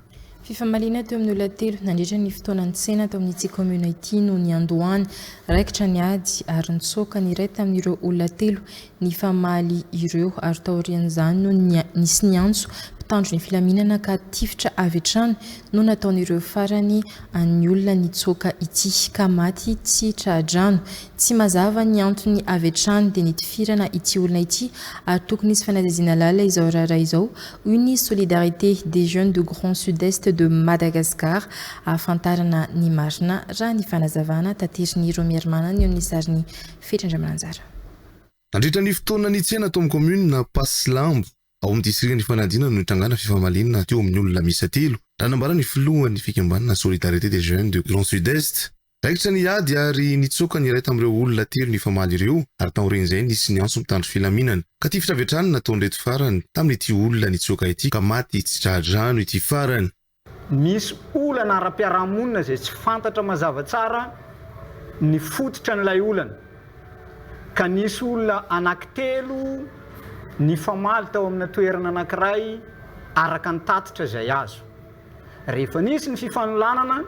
Fifamaliana teo amin'ny olona telo nandritra ny fotoana nitsena tao amin'ity kaominina ity no niandohany. Raikitra ny ady ary nitsoaka ny iray tamin'ireo olona telo nifamaly ireo ary taorian'izany no nisy niantso mpitandro ny filaminana ka tifitra avy hatrany no nataon'ireo farany an'ny olona nitsoaka ity ka maty tsy tra-drano. Tsy mazava ny antony avy hatrany dia nitifirana ity olona ity ary tokony hisy fanadihadiana lalina izao raharaha izao hoy ny Solidarité des Jeunes du Grand Sud-Est de Madagascar ahafantarana ny marina raha ny fanazavana taterin'i Romiarimanana eo amin'ny sarin'i Fetra Andriamananjara. Nandritra ny fotoana nitsena tao amin'ny kaominina Ampasilambo, ao amin'ny distrikan'i Ifanadiana no nitrangana fifamaliana teo amin'ny olona miisa telo, raha nambaran'ny filohan'ny fikambanana Solidarité des Jeunes du Grand Sud-Est. Raikitra ny ady ary nitsoaka ny iray tamin'ireo olona telo nifamaly ireo ary taorian'izay nisy niantso mpitandro filaminana ka tifitra avy hatrany nataon'ireto farany tamin'ity olona nitsoaka ity ka maty tsy tra-drano ity farany. Misy olana ara-piarahamonina izay tsy fantatra mazava tsara ny fototra an'ilay olana, ka nisy olona anankitelo nifamaly tao amina toerana anankiray araka ny tatitra izay azo. Rehefa nisy ny fifanolanana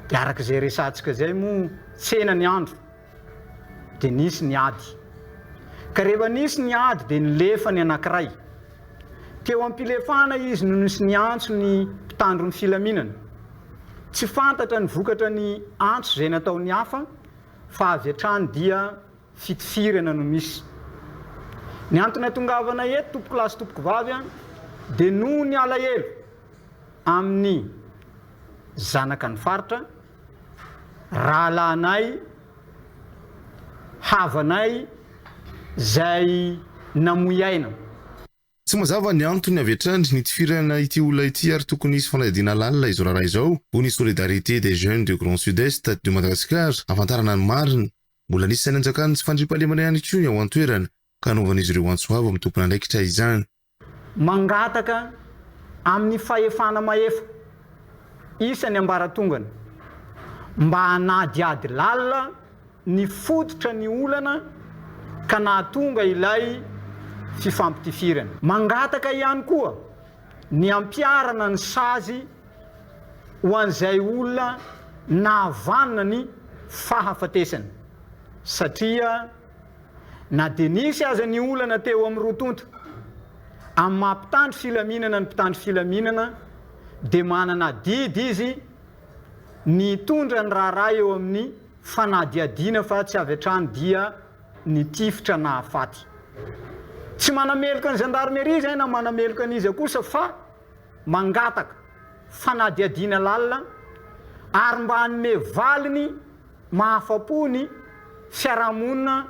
dia araka izay resahantsika izay moa tsena ny andro dia nisy ny ady. Ka rehefa nisy ny ady dia nilefa ny anankiray. Teo am-pilefana izy no nisy niantso ny mpitandro ny filaminana. Tsy fantatra ny vokatra ny antso izay nataon'ny hafa fa avy hatrany dia fitifirana no misy. Ny antony atongavana eto tompokolahy sy tompokovavy dia noho ny alahelo amin'ny zanaka ny faritra, rahalahinay, havanay izay namoy aina. Tsy mazava ny antony avy hatrany nitifirana ity olona ity ary tokony hisy fanadihadiana lalina izao raharaha izao, hoy ny Solidarité des Jeunes du Grand Sud-Est de Madagascar, hahafantarana ny marina. Mbola anisan'ny anjakan'ny tsy fandriampahalemana ihany koa ny ao an-toerana, ka hanaovan'izy ireo antso avo amin'ny tompon'andraikitra izany. Mangataka amin'ny fahefana mahefa isan'ny ambaratongany mba hanadihady lalina ny fototra ny olana ka nahatonga ilay fifampitifirana. Mangataka ihany koa ny hampiharana ny sazy ho an'izay olona nahavanona ny fahafatesana satria Na dia nisy aza ny olana teo amin'ny roa tonta, amin'ny maha mpitandro filaminana ny mpitandro filaminana dia manana adidy izy ny hitondra ny raharaha eo amin'ny fanadihadiana fa tsy avy hatrany dia nitifitra nahafaty. Tsy manameloka ny gendarmerie izay na manameloka an'iza kosa fa mangataka fanadihadiana lalina ary mba hanome valiny mahafa-po ny fiarahamonina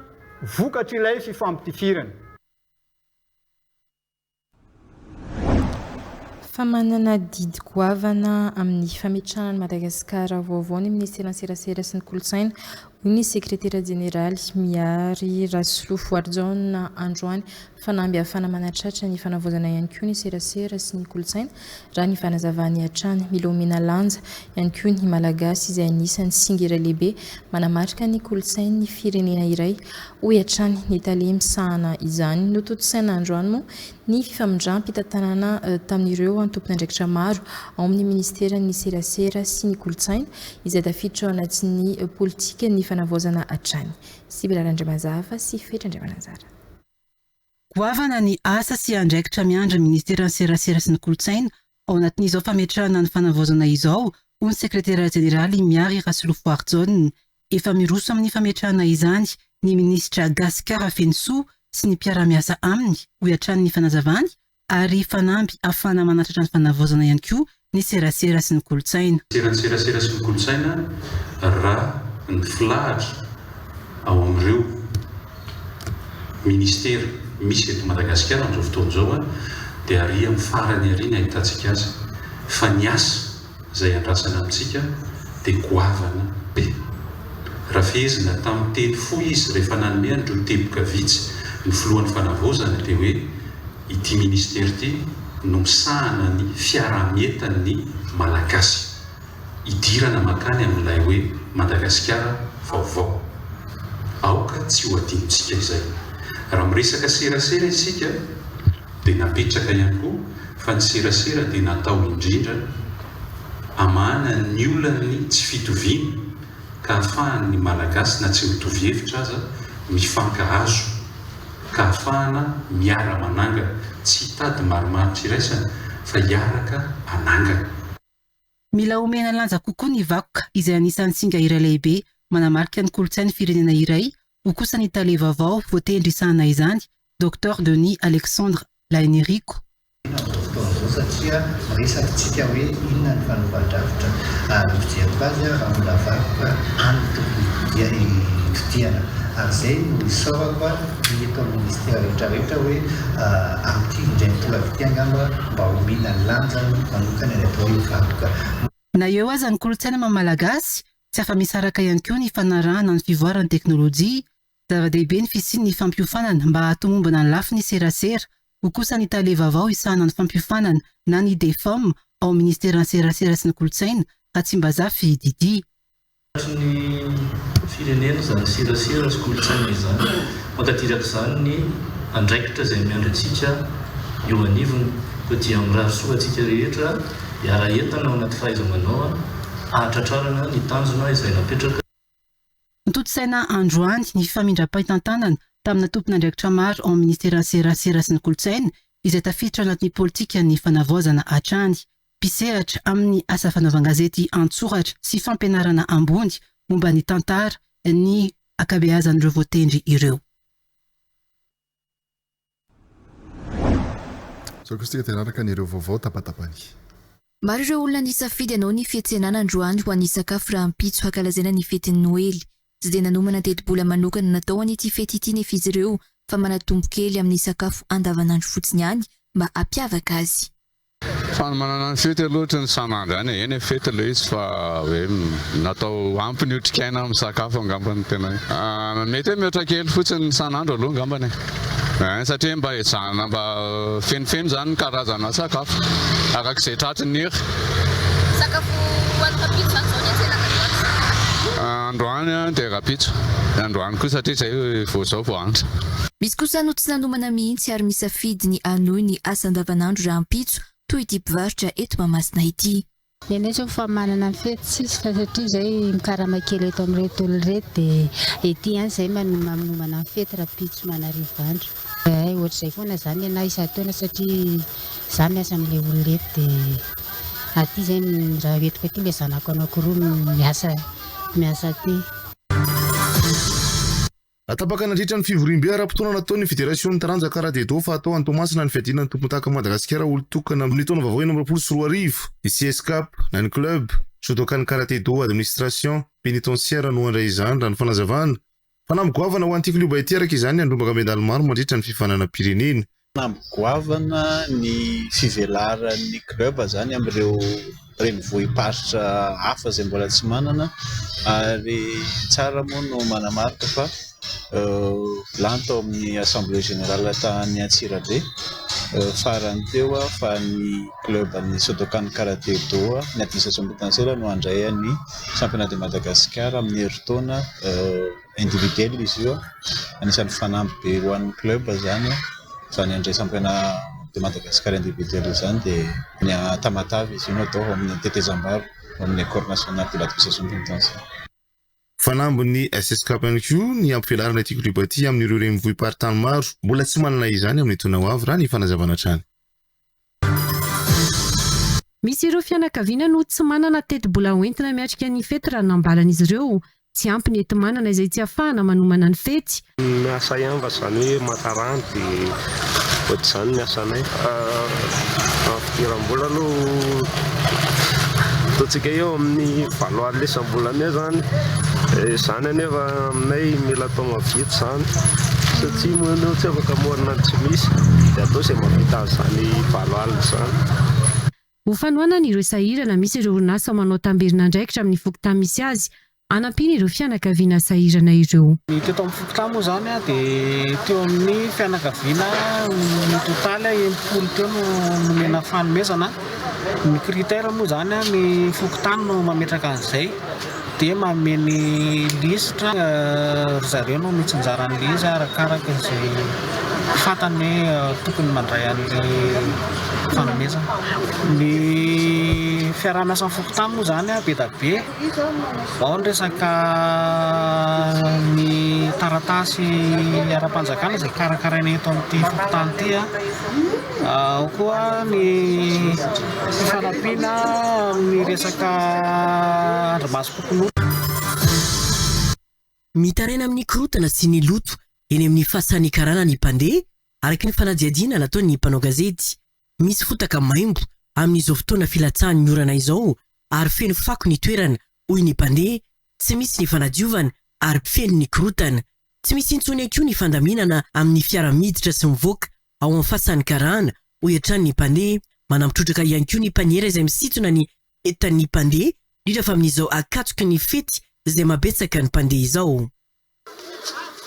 vokatr'ilay fifampitifirana. Fa manana adidy goavana amin'ny fametrahana an'i Madagasikara vaovao ny minisiteran'ny Serasera sy ny Kolontsaina, hoy ny sekretera jeneraly Mihary Rasolofoarijaona androany. Fanamby ahafahana manatratra ny fanavaozana ihany koa ny serasera sy ny kolontsaina, raha ny fanazavany hatrany. Mila omena lanja ihany koa ny Malagasy izay anisan'ny singa iray lehibe manamarika ny kolontsain'ny firenena iray, hoy hatrany ny tale misahana izany. Notontosaina androany moa ny fifamindram-pitantanana tamin'ireo tompon'andraikitra maro ao amin'ny minisiteran'ny serasera sy ny kolontsaina izay tafiditra ao anatin'ny politikan'ny fanavaozana hatrany. Sibila Randriamazava sy Fetra Andriamananjara. Goavana ny asa sy andraikitra miandry ny Ministeran'ny Serasera sy ny Kolontsaina ao anatin'izao fametrahana ny fanavaozana izao, hoy ny Sekretera Jeneraly Miary Rasolofoarijaona. Efa miroso amin'ny fametrahana izany ny Minisitra Gascar Fenosoa sy ny mpiara-miasa aminy, hoy hatrany ny fanazavany, ary fanamby ahafahana manatratra ny fanavaozana ihany koa ny serasera sy ny kolontsaina. Minisiteran'ny Serasera sy ny Kolontsaina raha ny filahatra ao amin'ireo minisitera misy eto Madagasikara amin'izao fotoana izao dia ary amin'ny farany ary ny ahitantsika azy fa ny asa izay andrasana amintsika dia goavana be. Raha fehezina tamin'ny teny fohy izy rehefa nanome an'ireo teboka vitsy ny filohan'ny fanavaozana dia hoe ity ministera ity no misahana ny fiaraha-mientan'ny Malagasy hidirana mankany amin'ilay hoe Madagasikara vaovao. Aoka tsy ho adinontsika izay. Raha miresaka serasera isika dia napetraka ihany koa fa ny serasera dia natao indrindra hamahana ny olan'ny tsy fitoviana ka ahafahan'ny Malagasy na tsy mitovy hevitra aza mifankahazo ka ahafahana miara-manangana, tsy hitady marimaritra iraisana fa hiaraka hanangana. Mila omena lanja kokoa ny vakoka izay anisan'ny singa iray lehibe manamarika ny kolontsain'ny firenena iray, hoy kosa ny tale vaovao voatendry hisahana izany, Docteur Denis Alexandre Lahiniriko. Amin'izao fotoana izao satria miresaka tsika hoe inona ny fanovan-drafitra ary ny fijeriko azy raha mbola vakoka any no tokony hitodihana ary izay no isaorako ny eto amin'ny ministera rehetra rehetra hoe amin'ity indray mitoraka ity angamba mba omena lanjany manokana ny atao hoe vakoka. Na eo aza ny kolontsaina maha Malagasy, tsy afa-misaraka ihany koa ny fanarahana ny fivoaran'ny teknolojia Zava-dehibe ny fisian'ny fampiofanana mba hahatomombana ny lafiny serasera, hoy kosa ny tale vaovao hisahana ny fampiofanana na ny DFOM ao amin'ny ministeran'ny serasera sy ny kolontsaina, Ratsimbazafy Didi. Fantatry ny firenena izany serasera sy kolontsaina izany. Mankadiraka izany ny andraikitra izay miandry antsika eo anivony. Koa dia mirary soa antsika rehetra hiara-hientana ao anaty fahaiza-manao hahatratrarana ny tanjona izay napetraka. Notontosaina androany ny famindram-pitantanana tamina tompon'andraikitra maro ao amin'ny Ministeran'ny Serasera sy ny Kolontsaina izay tafiditra ao anatin'ny politikan'ny fanavaozana hatrany. Mpisehatra amin'ny asa fanaovan-gazety an-tsoratra sy fampianarana ambony momba ny tantara ny ankabeazan'ireo voatendry ireo. Izao kosa isika dia hanaraka an'ireo vaovao tapatapany. Maro ireo olona nisafidy hanao ny fietsenana androany ho an'ny sakafo rahampitso hankalazaina ny fetin'ny Noely. Tsy dia nanomana tetibola manokana natao ho an'ity fety ity nefa izy ireo fa manatombo kely amin'ny sakafo andavanandro fotsiny ihany. mba hampiavaka azy. Fanomanana ny fety aloha ohatry ny isan'andro ihany e, eny e fety ilay izy fa hoe natao ampy ny otrikaina amin'ny sakafo angamba no tena hoe mety hoe mihoatra kely fotsiny ny isan'andro aloha angambany e, ein satria mba ezahana mba fenofeno izany ny karazana sakafo araka izay tratry ny hery. Sakafo hoan'ny rahampitso izany izao ny an-tsena androany sa? Androany dia rahampitso, androany koa satria izay vao izao vao andro. Misy kosa no tsy nanomana mihitsy ary misafidy ny hanohy ny asa andavanandro rahampitso toy ity mpivarotra eto Mahamasina ity. Ny anay zao fa manana ny fety tsisy fa satria zay mikarama kely eto amin'ireto olona ireto dia ety ihany zay manomana ny fety rahampitso manarivo andro. Eh ohatr'izay foana zany ny anah isan-taona satria za miasa amin'ilay olona eto dia aty zay raha entiko aty ilay zanako anakiroa miasa miasa aty. Tapaka nandritra ny fivoriambe ara-potoana nataon'ny federasion'ny taranja Karate-Do fa hatao any Toamasina ny fiadiana ny tompondakan'i Madagasikara olon-tokana amin'ny taona vaovao 2026. Ny CSCAP, na ny Club, Shotokan Karate-Do Administration Pénitentiaire no handray izany, raha ny fanazavana. Fanamby goavana ho an'ity klioba ity araka izany ny handrombaka medaly maro mandritra ny fifaninanam-pirenena. Fanamby goavana ny fivelaran'ny club izany amin'ireo renivohi-paritra hafa izay mbola tsy manana ary tsara moa no manamarika fa lany tao amin'ny assemblée générale tany Antsirabe farany teo fa ny club an'ny Sodokan Karate Do ny administration pénitentiaire no handray ny championnat de Madagascar amin'ny herintaona individuel izy io, anisan'ny fanamby be ho an'ny club izany, izany handray championnat de Madagascar individuel izany dia ny Tamatave izy io no atao ao amin'ny Tetezambaro, ao amin'ny Accord national de l'administration pénitentiaire. Fanambin'ny SSCAP ihany koa ny hampivelarana ity klioba ity amin'ireo renivohi-paritany maro mbola tsy manana izany amin'ny taona ho avy, raha ny fanazavana hatrany. Misy ireo fianakaviana no tsy manana tetibola hoentina miatrika ny fety raha nambaran'izy ireo. Tsy ampy ny enti-manana izay tsy ahafahana manomana ny fety. Miasa ihany fa izany hoe maka rano dia ohatr'izany ny asanay. Amin'ny fidiram-bola aloha ataontsika eo amin'ny valo alina isam-bolana eo izany. Izany anefa aminay mila atao mahavita izany satria moa ianao tsy afaka mamorona ny tsy misy dia atao izay mahavita an'izany 80 izany. Ho fanohanana ireo sahirana, misy ireo orinasa manao tamberin'andraikitra amin'ny fokontany misy azy hanampiana ireo fianakaviana sahirana ireo. Ny teto amin'ny fokontany moa izany dia teo amin'ny fianakaviana mitotaly 60 teo no nomena fanomezana. Ny critère moa izany ny fokontany no mametraka an'izay dia manome ny lisitra ry zareo no mitsinjara an'ilay izy arakaraka izay fantany hoe tokony mandray an'ilay fanomezana. Ny fiaraha-miasan'ny fokontany moa izany be dia be, ao ny resaka ny taratasy ara-panjakana izay karakaraina eto amin'ity fokontany ity. Ao koa ny fifanampiana amin'ny resaka andrimasom-pokonolona. Mitaraina amin'ny korontana sy ny loto eny amin'ny fasan'ny karana ny mpandeha, araka ny fanadihadiana nataon'ny mpanao gazety. Misy fotaka maimbo amin'izao fotoana filatsahan'ny orana izao ary feno fako ny toerana, hoy ny mpandeha. Tsy misy ny fanadiovana ary feno ny korontana. Tsy misy intsony ihany koa ny fandaminana amin'ny fiara miditra sy mivoaka ao amin'ny fasan'ny karana, hoy hatrany ny mpandeha. Manampy trotraka ihany koa ny mpaniera izay misintona ny entan'ny mpandeha, indrindra fa amin'izao ankatoky ny fety izay mahabetsaka ny mpandeha izao.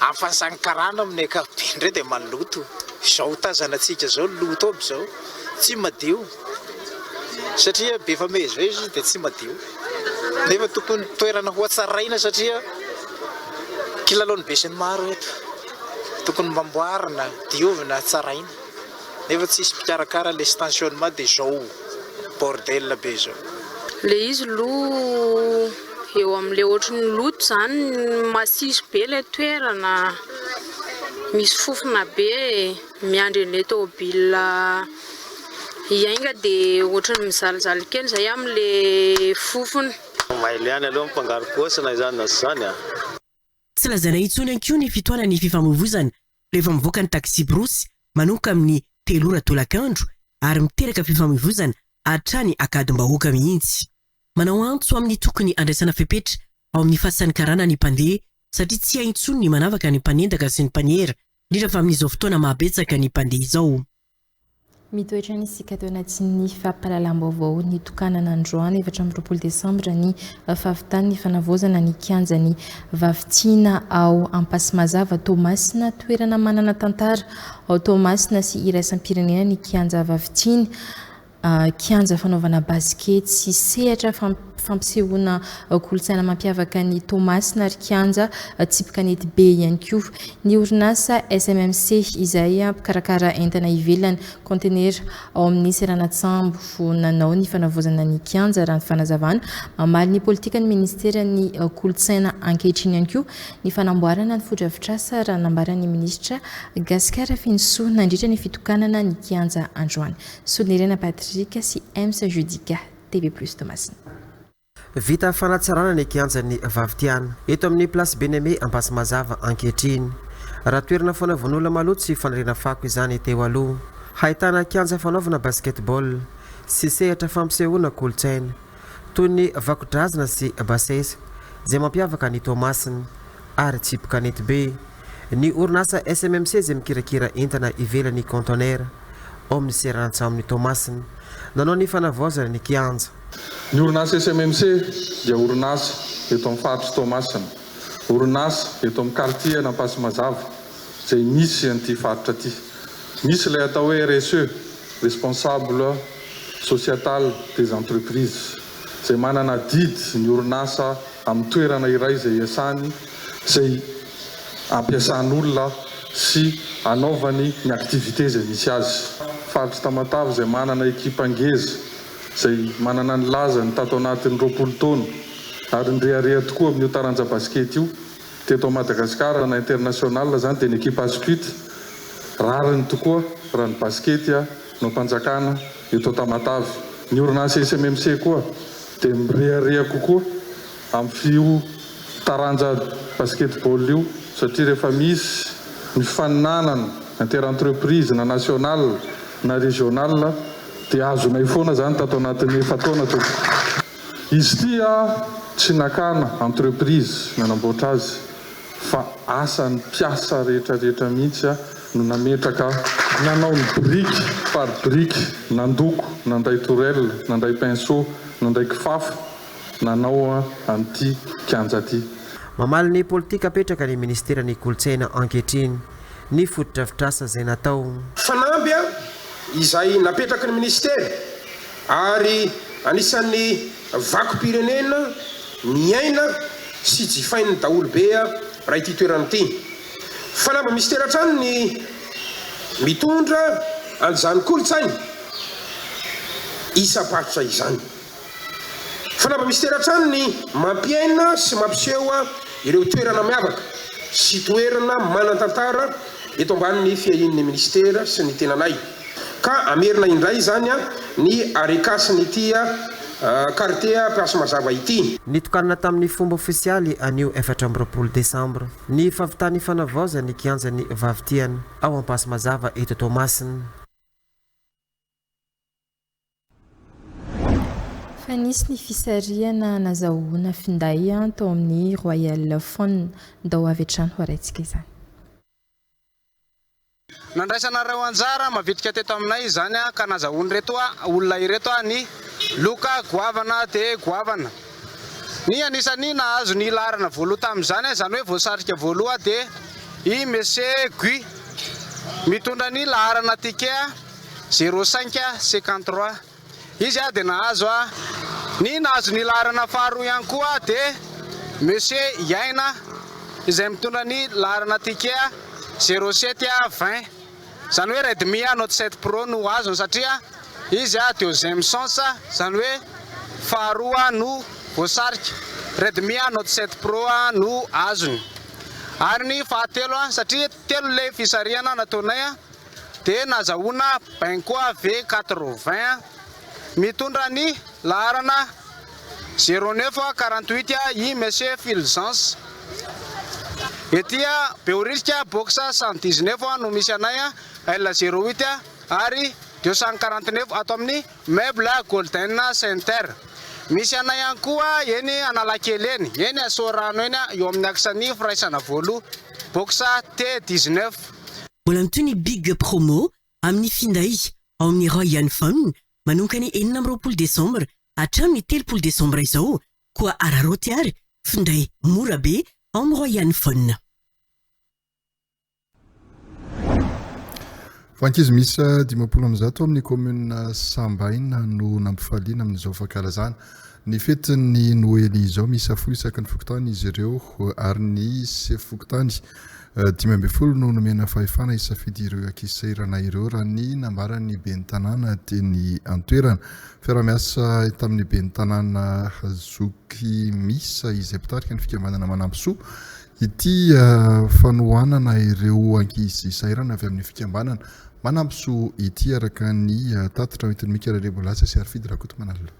Amin'ny fasan'ny karana amin'ny ankapobeny indray dia maloto. Izao tazanantsika izao loto aby izao. Tsy madio. Satria be mifamezivezy izy dia tsy madio. Nefa tokony toerana hohatsaraina satria kilalaon'ny besinimaro eto. Tokony mba amboarina, diovina, tsaraina. Nefa tsisy mpikarakara le stantionnement dia zao bordel be zao. Le izy lo eo amle ohatry ny loto zany masiso be le toerana, misy fofona be, miandry anle tôbila hiainga de ohatry ny mizalizaly kely zay amle fofona. Mailo ihany aloha mifangaro paosy na izany na tsy izany a! Tsy lazaina intsony ihany koa ny fitohanan'ny fifamoivoizana rehefa mivoaka ny taksiborosy manomboka amin'ny telo ora tolakandro ary miteraka fifamoivoizana hatrany Ankadimbahoaka mihitsy. Manao antso amin'ny tokony handraisana fepetra ao amin'ny fasan'ny karana ny mpandeha satria tsy hay intsony ny manavaka ny mpanendaka sy ny mpaniera, indrindra fa amin'izao fotoana mahabetsaka ny mpandeha izao. Mitoetra ny isika teo anatin'ny fampahalalam-baovao nitokanana androany 24 desambra ny fahavitan'ny fanavaozana ny kianjan'i Vavitiana ao Ampasimazava Toamasina, toerana manana tantara ao Toamasina sy iraisam-pirenena ny kianja Vavitiana. kianja fanaovana basikety sy sehatra fampisehoana kolontsaina mampiavaka an'i Toamasina ary kianja tsipy kanety be ihany koa. Ny orinasa SMMC izay mpikarakara entana ivelany, kaontenera, ao amin'ny seranan-tsambo nanao ny fanavaozana ny kianja raha ny fanazavana. Mamaly ny politikan'ny ministeran'ny kolontsaina ankehitriny ihany koa ny fanamboarana ny fotodrafitrasa raha nambaran'ny minisitra Gasikara Fenosoa nandritra ny fitokanana ny kianja androany. Solonirena Patrick sy Ems Judica, TV Plus Toamasina. Vita fanatsarana ny kianjan'ny Vavitiana, eto amin'ny Place Bien-Aimé Ampasimazava ankehitriny. Raha toerana fanaovan'olona maloto sy fanariana fako izany teo aloha. Hahitana kianja fanaovana basket-ball sy sehatra fampisehoana kolontsaina, toy ny vakodrazana sy basesa, izay mampiavaka an'i Toamasina, ary tsipy kanety be. Ny orinasa SMMC izay mikirakira entana ivelan'ny kaontenera ao amin'ny seranan-tsambon'i Toamasina, nanao ny fanavaozana ny kianja. Ny orinasa SMMC dia orinasa eto amin'ny faritr'i Toamasina, orinasa eto amin'ny kartie an'Ampasimazava izay misy an'ity faritra ity. Misy ilay atao hoe RSE, Responsable Sociétal des Entreprises, izay manana adidy ny orinasa amin'ny toerana iray izay iasany, izay ampiasan'olona sy anaovany ny activité izay misy azy. Faritr'i Tamatave izay manana ekipa ngeza izay manana ny lazany tato anatin'ny 20 taona ary nirehareha tokoa amin'io taranja basikety io teto Madagasikara na international izany dia ny ekipa Ascut. Rariny tokoa raha ny basikety no ampanjakana eto Tamatave. Ny orinasa SMMC koa dia mirehareha kokoa amin'io taranja basketball io satria rehefa misy ny fifaninanana inter-entreprise na national na regional dia azonay foana izany tato anatin'ny efa-taona tompoko. Izy ity tsy nakana entreprise nanamboatra azy fa asan'ny mpiasa rehetra rehetra mihitsy no nametraka, nanao ny biriky par biriky, nandoko, nandray tourelle, nandray pinceau, nandray kifafa, nanao an'ity kianja ity. Mamaly ny politika apetraka ny minisiteran'ny kolontsaina ankehitriny ny fotodrafitrasa izay natao. Fanamby izay napetraky ny minisitera ary anisan'ny vakom-pirenena miaina sy jifain'ny daholobe raha ity toerana ity. Fanamby minisitera hatrany ny mitondra an'izany kolontsaina isam-paritra izany. Fanamby minisitera hatrany ny mampiaina sy mampiseho ireo toerana miavaka sy toerana manan-tantara eto ambanin'ny fiahian'ny minisitera sy ny tenanay ka hamerina indray izany ny harekasin'ity kartie Ampasimazava ity. Nitokanana tamin'ny fomba ofisialy anio 24 desambra ny fahavitan'ny fanavaozana ny kianjan'ny Vavitiana ao Ampasimazava eto Toamasina. Fa nisy ny fisarihana nazahoana finday tao amin'ny Royal Phone. Ndao avy hatrany ho arahintsika izany. Nandraisanareo anjara mavitrika teto aminay izany ka nazahoan'ireto olona ireto ny loka goavana dia goavana. Ny anisan'ny nahazo ny laharana voaloha tamin'izany, izany hoe voasarika voaloha dia i Monsieur Guy mitondra ny laharana ticket Zéro cinq cinquante trois. Izy dia nahazo. Ny nahazo ny laharana faharoa ihany koa dia Monsieur Iaina izay mitondra ny laharana ticket zéro sept vingt. Izany hoe Redmi Note 7 Pro no azony satria izy deuxième sens, izany hoe faharoa no voasarika. Redmi Note 7 Pro no azony. Ary ny fahatelo satria telo ilay fisarihana nataonay dia nazahoana Benkoa V 80 mitondra ny laharana 09 48 i Monsieur Fulgence. Ety Behoririka box 119 no misy anay L 08 ary 249 ato amin'ny Meuble Golden Center. Misy anay ihany koa eny Analakely eny, eny Soarano eny eo amin'ny axe ny firaisana voaloha box T 19. Mbola mitohy ny Big Promo amin'ny finday. ao amin'ny Roy Phone manomboka ny 26 desambra hatramin'ny 30 desambra izao, koa araraoty ary finday mora be ao amin'ny Roy Phone. Fa ankizy miisa 150 ao amin'ny kaominina Sambaina no nampifaliana amin'izao fankalazana ny fetin'ny Noely izao. Miisa folo isaky ny fokontany izy ireo ary ny sefo fokontany 15 no nomena fahefana hisafidy ireo ankizy sahirana ireo raha ny nambaran'ny ben'ny tanàna teny an-toerana. Fiaraha-miasa tamin'ny ben'ny tanàna Zoky Misa izay mpitarika ny fikambanana Manampy Soa Ity fanohanana ireo ankizy sahirana avy amin'ny fikambanana Manampy Soa ity araka ny tatitra hoentin'i Mika Randriambolatsa sy Harifidy Rakotomanalina.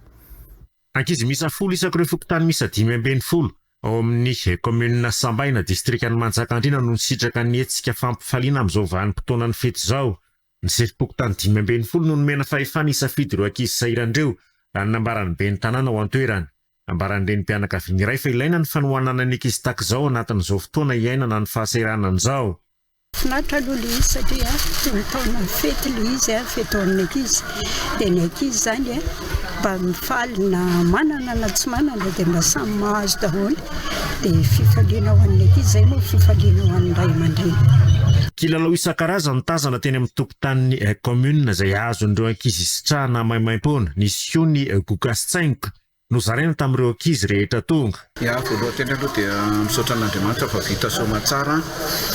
Ankizy miisa folo isak'ireo fokontany miisa 15 ao amin'ny kaominina Sambaina, distrikan'i Manjakandriana no nisitraka ny hetsika fampifaliana amin'izao vanim-potoanan'ny fety izao. Ny sefom-pokontany 15 no nomena fahefana hisafidy ireo ankizy sahirana ireo, raha ny nambaran'ny ben'ny tanàna ao an-toerana. Nambaran'ny renim-pianakaviana iray fa ilaina ny fanohanana ny ankizy tahaka izao anatin'izao fotoana iainana ny fahasahiranana izao. Finaritra aloha ilay izy satria tonon-taona fety ilay izy, fety ho an'ny ankizy. Dia ny ankizy izany mba mifaly na manana na tsy manana dia mba samy mahazo daholo. Dia fifaliana ho an'ny ankizy izay moa fifaliana ho an'ny ray aman-dreny. Kilalao isan-karazany tazana teny amin'ny tokotanin'ny kaominina izay azon'ireo ankizy isitrahana maimaimpoana. Nisy koa ny goka sy tsaingoka Nozaraina tamin'ireo ankizy rehetra tonga. Ya, voalohany teny aloha dia misaotra an'Andriamanitra fa vita soamatsara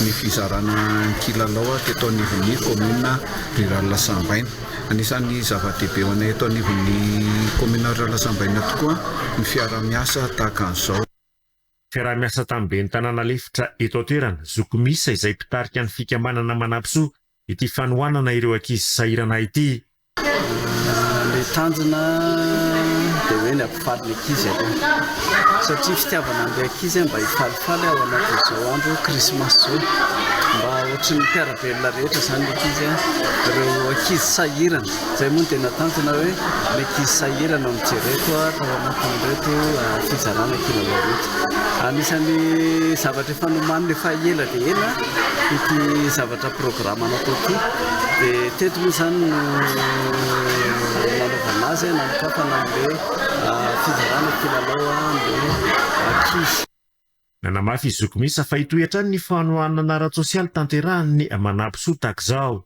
ny fizarana ny kilalao teto anivon'ny commune rurale Sambaina. Anisan'ny zava-dehibe ho anay eto anivon'ny commune rurale Sambaina tokoa ny fiara-miasa tahaka an'izao. Fiaraha-miasa tamin'ny ben'ny tanàna lefitra eto an-toerana, Zoky Misa izay mpitarika ny fikambanana Manampisoa ity fanohanana ireo ankizy sahirana ity. Ny tanjona dia hoe ny hampifaly ny ankizy aloha satria fitiavana an'ilay ankizy mba hifalifaly ao anatin'izao andro krismasy izao, mba ohatry ny mpiara-belona rehetra izany ny ankizy, ireo ankizy sahirana, izay moa no tena tanjona hoe ny ankizy sahirana no jereko tao anatin'ireto fizarana kilalao ireto. Anisan'ny zavatra efa nomanina efa ela dia ela ity zavatra programa natao ity dia teto moa izany no nanaovana azy, nanokafana an'ilay fizarana kilalao an'ilay ankizy. Nanamafy i Zoky Misa fa hitohy hatrany ny fanohanana ara-tsosialy tanterahan'ny Manampy Soa tahaka izao.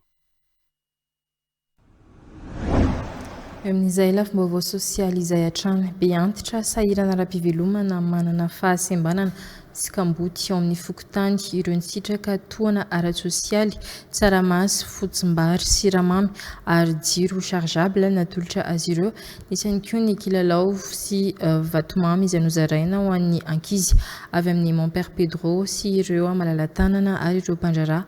Eo amin'izay lafim-baovao sosialy izay hatrany, be antitra, sahirana ara-pivelomana, manana fahasembanana sy kamboty ao amin'ny fokontany ireo nisitraka tohana ara-tsosialy, tsaramaso, fotsimbary, siramamy ary jiro rechargeable natolotra azy ireo. Nisy ihany koa ny kilalao sy vatomamy izay nozaraina ho an'ny ankizy avy amin'ny Mon Père Pedro sy ireo malala-tanana ary ireo mpandraharaha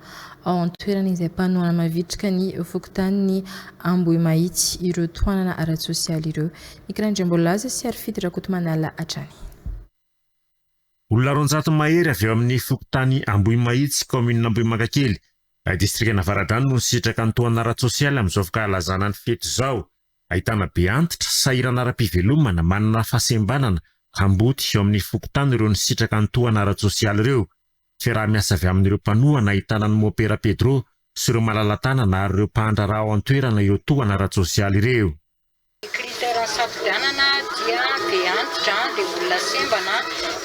ao an-toerana izay mpanohana mavitrika ny fokontanin'i Ambohimahitsy ireo tohanana ara-tsosialy ireo. Mika Randriambolaza sy Harifidy Rakotomanala hatrany. Olona 200 mahery avy ao amin'ny fokontany Ambohimahitsy, kaominina Ambohimangakely, distrikan'Avaradrano no nisitraka ny tohana ara-tsosialy amin'izao fankalazana ny fety izao. Ahitana be antitra, sahirana ara-pivelomana, manana fahasembanana, kamboty eo amin'ny fokontany ireo nisitraka ny tohana ara-tsosialy ireo. Fiaraha-miasa avy amin'ireo mpanohana ahitana an'i Mopera Pedro sy ireo malala-tanana ary ireo mpandraharaha ao an-toerana ireo tohana ara-tsosialy ireo. Ny critère nisafidianana dia be antitra, dia olona sembana,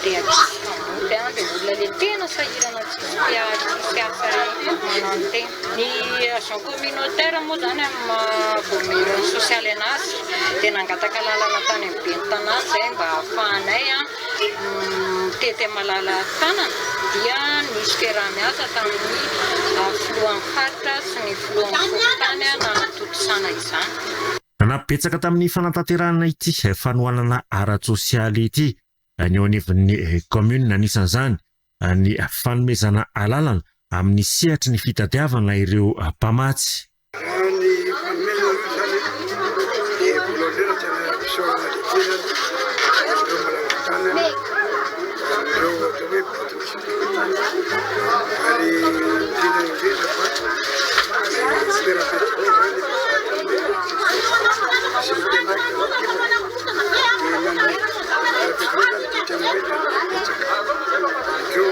dia ankizy kamboty, dia olona le tena sahirana tsisy mpiahy tsisy asa reny mananontena. Ny agent communautaire moa zany amin'ny maha voamieran'ny sosialy anazy dia nangataka lalana tany amin'ny ben'ny tanàna izay mba hahafahanay mitety amin'ny malala tanana dia nisy fiaraha-miasa tamin'ny filohan'ny faritra sy ny filohan'ny fokontany nanatontosana izany. Nanampy betsaka tamin'ny fanatanterahana ity fanohanana ara-tsosialy ity ny eo anivon'ny kaominina, anisan'izany ny fanomezana alalana amin'ny sehatry ny fitadiavana ireo mpamatsy. Raha ny fanomezana aloha izany dia voalohany indrindra tena fisaorana lehibe izany amin'ireo malala-tanana, amin'ireo atao hoe mpitondra ary indrindra indrindra fa ny toeram-piantohana izany efa zatra ny sy ny mpiandraikitra ny ekipa dia nanome toeram-piantohana izany dia tena hoe nanome betsaka ireo.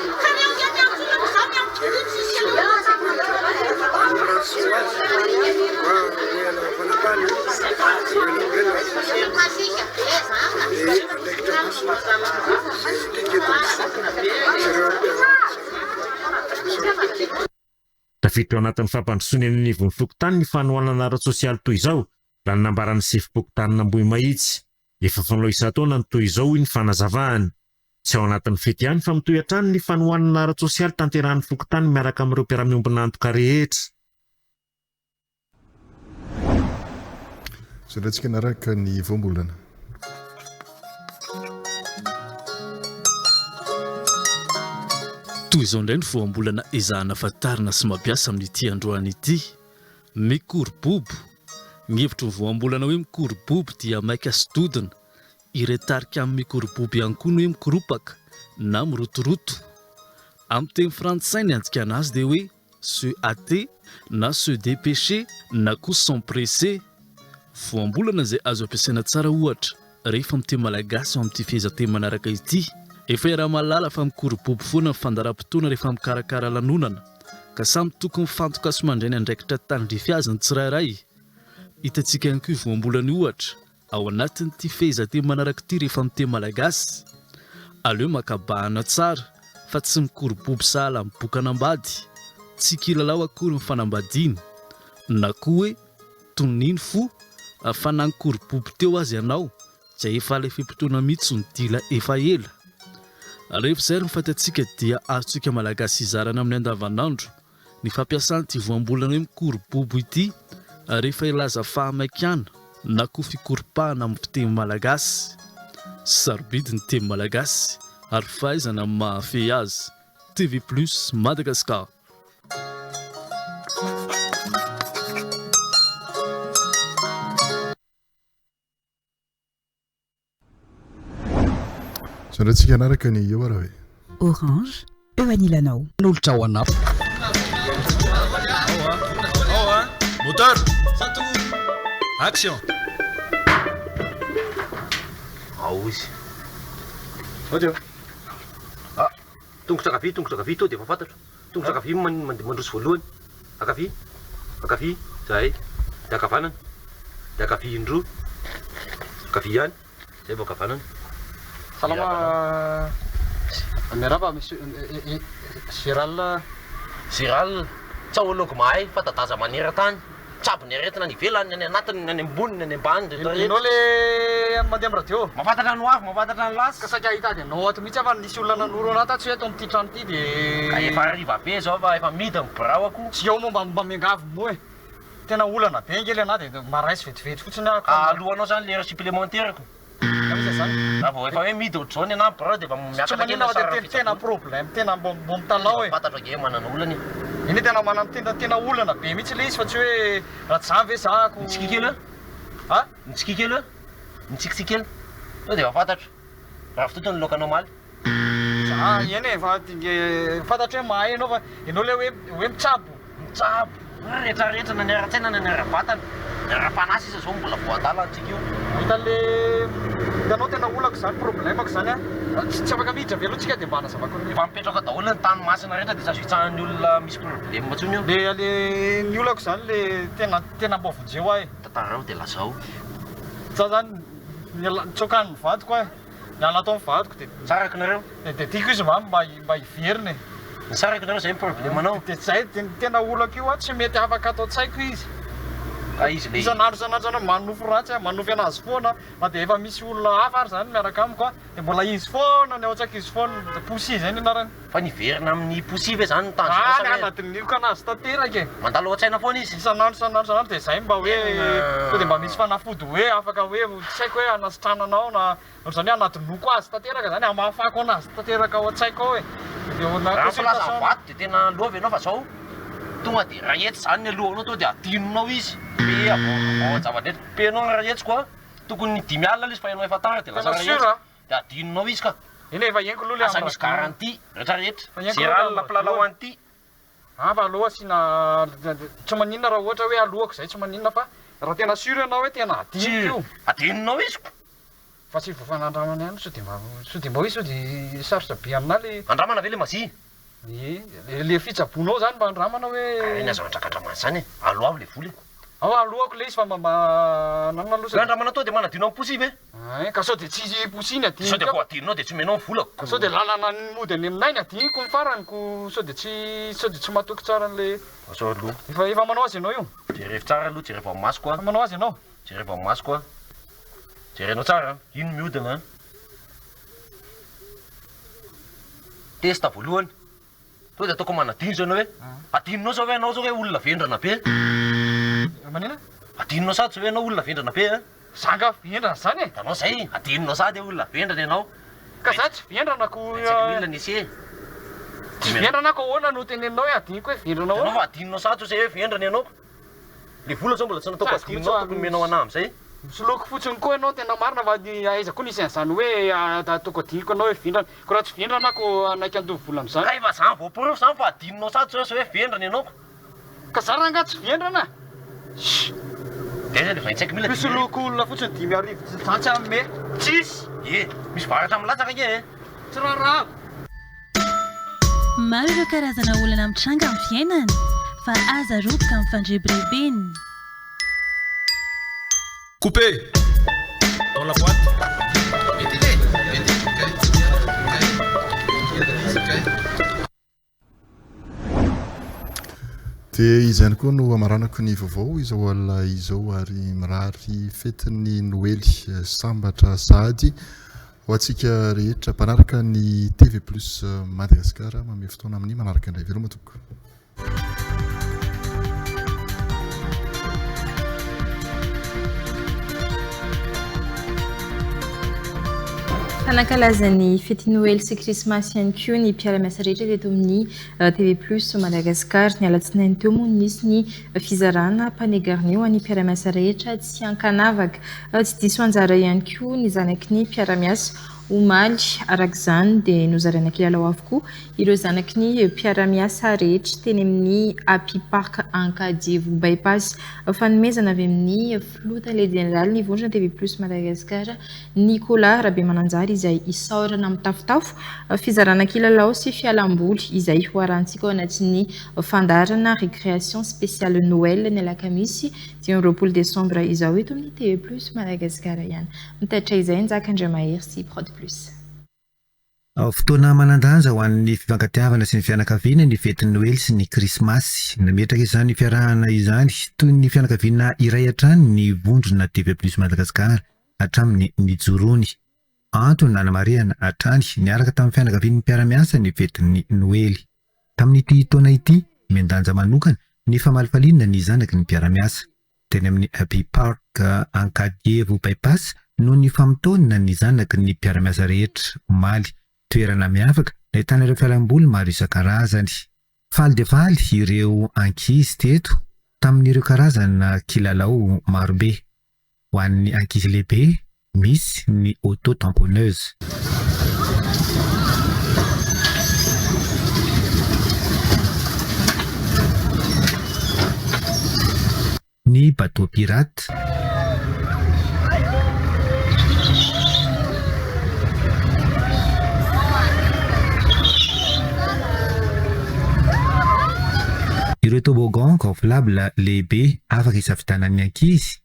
Ny andraikitra masina izay indrindra eto amin'ny sy ireo mpiara-miasa aminy. Tafiditra ao anatin'ny fampandrosoana eny anivon'ny fokontany ny fanohanana ara-tsosialy toy izao, raha ny nambaran'ny sefom-pokontanin'Ambohimahitsy. Efa fanao isan-taona ny toy izao, hoy ny fanazavany. Tsy ao anatin'ny fety ihany fa mitohy hatrany ny fanohanana ara-tsosialy tanterahin'ny fokontany miaraka amin'ireo mpiara-miombon'antoka rehetra. Izao indray tsika hanaraka ny voambolana. Toy izao indray ny voambolana ezahana fantarina sy mampiasa amin'ity androany ity. Mikorobobo. Ny hevitry ny voambolana hoe mikorobobo dia maika sy dodona. Iray tarika amin'ny mikorobobo ihany koa ny hoe mikoropaka na mirotoroto. Amin'ny teny frantsay ny andikana azy dia hoe se hâter na se dépêcher na koa s'empresser. Voambolana izay azo ampiasaina tsara ohatra rehefa miteny malagasy ao amin'ity fehezanteny manaraka ity. Efa iaraha-mahalala fa mikorobobo foana ny fandaharam-potoana rehefa mikarakara lanonana ka samy tokony mifantoka sy mandray ny andraikitra tandrify azy ny tsirairay. Hitantsika ihany koa io voambolana io ohatra Ao anatin'ity fehezanteny manaraka ity rehefa miteny malagasy, aleo maka bahana tsara fa tsy mikorobobo sahala amin'ny bokan'ambady, tsy kilalao akory ny fanambadiana, na koa hoe tonia ny fo fa na nikorobobo teo aza ianao dia efa ilay fe-potoana mihitsy no dila efa ela. Rehefa izay ary ny fantatsika dia azontsika malagasy hizarana amin'ny andavanandro Ny fampiasana ity voambolana hoe mikorobobo ity rehefa hilaza fahamaikana na koa fikoropahana amin'ny fiteny malagasy. Sarobidy ny teny malagasy ary fahaizana ny mahafehy azy. TV Plus Madagascar. Izao indray tsika hanaraka ny eo ary e. Orange, eo anilanao. Nolotra ho anao. Moteur! Action! Ao izy. Audio. Ah, tongotra ankavia, tongotra ankavia, to dia efa fantatro. Tongotra ankavia mandroso voalohany. Ankavia, ankavia, zay. Dia ankavanana. Dia ankavia indroa. Ankavia ihany. Zay vao ankavanana. Salama miarahaba monsieur Gérald. Gérald, tsaology mahay, fanta-daza maneran-tany. Mitsabo ny aretina any ivelany, ny any anatiny, ny any ambony, ny any ambany, rehetra rehetra. Ianao le mandeha am radio? Mahafantatra ny ho avy, mahafantatra ny lasa. Ka saika hitady anao ato mihitsy aho fa nisy olona nanoro anah tato hoe ato amin'ity trano ity de. Ka efa hariva be zao fa efa mihidy ny biraoko. Tsy eo moa mba mba miangavy moa e. Tena olana be ange le anah de mba raiso vetivety fotsiny aho ka. Alohanao zany le heure supplémentaire-ko. Aiza zany? Raha vao efa hoe mihidy ohatr'izao ny anah birao dia efa Tsy miakatra kely maninona ny fa sarany tena tena fitsaboana. problème tena mbô mbô mitalaho e. Fantatro ange manana olana e. Iny tena manana tena tena olana be mihitsy le izy fa tsy hoe raha tsy zany ve za ko. Mitsiky kely eo. A? Mitsiky kely eo. Mitsikitsiky kely. Sao dia efa fantatro. Ravitoto ny laokanao omaly. Za eny e fa fantatro hoe mahay ianao fa ianao le hoe hoe mitsabo. Mitsabo rehetra rehetra na ny ara-tsaina na ny ara-batana, ny ara-panahy sisa zao mbola voadala antsika io. Hitan'le hitanao tena olako zany problème-ko zany an, tsy afaka miditra ve aloha tsika de mba hanazavako an'io. Efa mipetraka daholo ny tany masina rehetra de tsy azo hitsahan'ny olona misy problème intsony io. Le le ny olako zany le tena tena mba vonjeo aho e. Tantarao de lazao. Za zany niala nitsoaka ny vadiko aho e. Niala tao ny vadiko de. Nisaraka nareo? De tiako izy mba mba mba hiverina e. Nisaraka nareo zay ny problème nao? De zay de ny tena olako io an, tsy mety afaka ato an-tsaiko izy. Ka izy le. Isan'andro isan'andro isan'andro manonofy ratsy aho, manonofy anazy foana, na de efa misy olona hafa ary zany miaraka amiko an, de mbola izy foana ny ao an-tsaiko izy foana, Poussy zay ny anarany. Fa niverina amin'ny Poussy ve zany ny tanjonao sa Zany hoe. hanadinoiko anazy tanteraka e. Mandalo ao an-tsaina foana izy? Isan'andro isan'andro isan'andro de zay mba hoe sao de mba misy fanafody hoe afaka hoe tsy haiko hoe hanasitranana ao na ohatr'izany hoe hanadinoiko azy tanteraka zany, hamafako anazy tanteraka ao an-tsaiko ao e. De na Raha ny filaza consultation. vato de tena lova ianao fa zao tonga de ray hetsy zany ny alohanao tonga de adinonao izy, pe avao avao zava-drehetra, pe ianao ny ray hetsiko a, tokony dimy alina aloha izy fa ianao efa tara de lasa Tena ray sûr hetsy. a? Dia adinonao izy ka. Eny e, efa henoko aloha ilay Asa amin'ny misy radio. garantie rehetra rehetra. Efa henoko aloha ilay Gérald amin'ny mpilalao radio. an'ity. Ah fa aleo asiana, tsy maninona raha ohatra hoe aloako izay tsy maninona fa raha tena sûr ianao hoe tena adinoko io. Sûr, adinonao izy ko. Fa tsy voa fanandramana ihany sao dia mba, sao dia mba hoe sao dia sarotra be aminà le. Andramana ve le mazia? Ie, le fitsaboanao zany mba andramana hoe. Ka iny aza mandrakandramana izany e, aloavy le vola e. Ao alohako le izy fa mba mba nanona aloha sao. Andramana tonga dia manadino an'i Poussy ve? Ein, ka sao dia tsy Poussy ny adinoko. Sao dia vao adinonao dia tsy omenao ny volako. Ka sao dia lalana ny mody any aminay ny adinoko ny farany ko sao dia tsy sao dia tsy matoky tsara an'le. Sao aloha. Efa efa manao azy ianao io. Jerevo tsara aloha, jerevo amin'ny masoko an. Efa manao azy ianao. Jerevo amin'ny masoko an. Jerenao tsara an. Ino mihodina an. Test voalohany. Tonga dia ataoko manadino zao ianao hoe adinonao zao ve ianao zao hoe olona vendrana be? Manina? Adinonao sady zao hoe ianao olona vendrana be a? Za nga vendrana zany e? Hitanao zay, adinonao sady hoe olona vendrana ianao. Ka za tsy vendrana ko. 25 mille ny essai. Tsy vendrana ko ahoana no teneninao hoe adinoko hoe vendrana ahoana? Hitanao fa adinonao sady zao zay hoe vendrana ianao. Le vola zao mbola tsy nataoko adinonao tokony omenao anah amizay. Misoloky fotsiny koa ianao tena marina fa aiza koa nisy an'izany hoe ataoko adinoko anao hoe vendrana. Ko raha tsy vendrana aho ko hanaiky handoa vola amizany. Ka efa zany voaporofo zany fa adinonao sady sao hoe vendrana ianao ko. Ka za rangah tsy vendrana a! De aiza le 25 mille Misoloky olona fotsiny 5000 za tsy hanome. Tsisy! Ie, misy varatra milatsaka ange e! Tsy raharahako. Maro ireo karazana olana mitranga amin'ny fiainana fa aza roboka amin'ny fandrebirebena. Coupé! Dans la boîte. Dia izay ihany koa no hamaranako ny vaovao izao alina izao ary mirary fetin'ny Noely sambatra sahady ho antsika rehetra mpanaraka ny TV Plus Madagascar manome fotoana amin'ny manaraka indray. Veloma tompoko. Nankalaza ny fety Noely sy Krismasy ihany koa ny mpiara-miasa rehetra teto amin'ny TV Plus Madagascar. Ny alatsinainy teo moa nisy ny fizarana panier garni ho an'ny mpiara-miasa rehetra tsy ankanavaka. Tsy diso anjara ihany koa ny zanaky ny mpiara-miasa omaly. Araka izany dia nozaraina kilalao avokoa ireo zanaky ny mpiara-miasa rehetra teny amin'ny Happy Park Ankadievo Bypass. Fanomezana avy amin'ny Filoha Tale Jeneralin'ny Vondrona TV Plus Madagascar, Nicolas Rabemananjary izay isaorana mitafotafo fizarana kilalao sy fialamboly izay ho arahantsika ao anatin'ny fandaharana Récréation spéciale Noël ny alakamisy 25 desambra izao eto amin'ny TV Plus Madagascar ihany. Mitaitra izay Njaka Andriamahery sy Prod Plus. Fotoana manan-danja ho an'ny fifankatiavana sy ny fianakaviana ny fetin'ny Noely sy ny Krismasy. Nametraka izany fiarahana izany toy ny fianakaviana iray hatrany ny vondrona TV Plus Madagascar hatramin'ny nijoroany. Antony nanamarihana hatrany niaraka tamin'ny fianakavian'ny mpiara-miasa ny fetin'ny Noely. Tamin'ity taona ity, miandanja manokana ny famalifaliana ny zanaky ny mpiara-miasa. Teny amin'ny Happy Park Ankadievo Bypass no nifamotoana ny zanaky ny mpiara-miasa rehetra, omaly. Toerana miavaka nahitana ireo fialamboly maro isan-karazany. Faly dia faly ireo ankizy teto tamin'ireo karazana kilalao marobe. Ho an'ny ankizy lehibe, misy ny auto tamponneuse. Ny bateau pirate. Ireo toboggan gonflable lehibe afaka isafidianan'ny ankizy.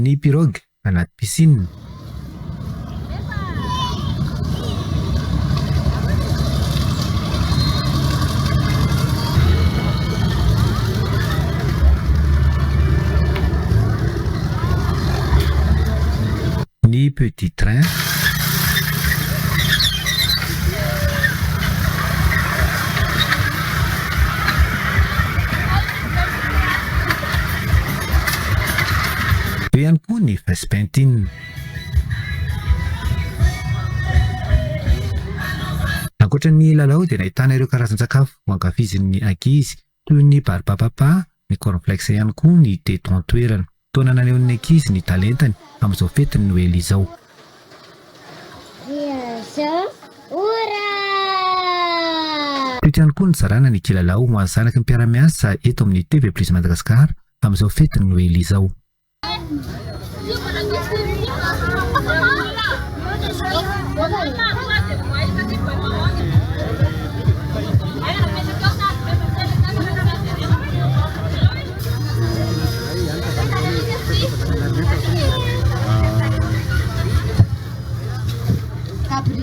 Ny pirogue anaty piscine. Ny petit train. Eo ihany koa ny face painting. Ankoatra ny lalao dia nahitana ireo karazan-tsakafo ankafizin'ny ankizy toy ny baribapapa, ny cornflakes ihany koa ny teto an-toerana. Fotoana nanehoan'ny ankizy ny talentany amin'izao fetin'ny Noely izao. Teto ihany koa nizarana ny kilalao ho an'ny zanaky ny mpiara-miasa eto amin'ny TV Plus Madagascar amin'izao fetin'ny Noely izao.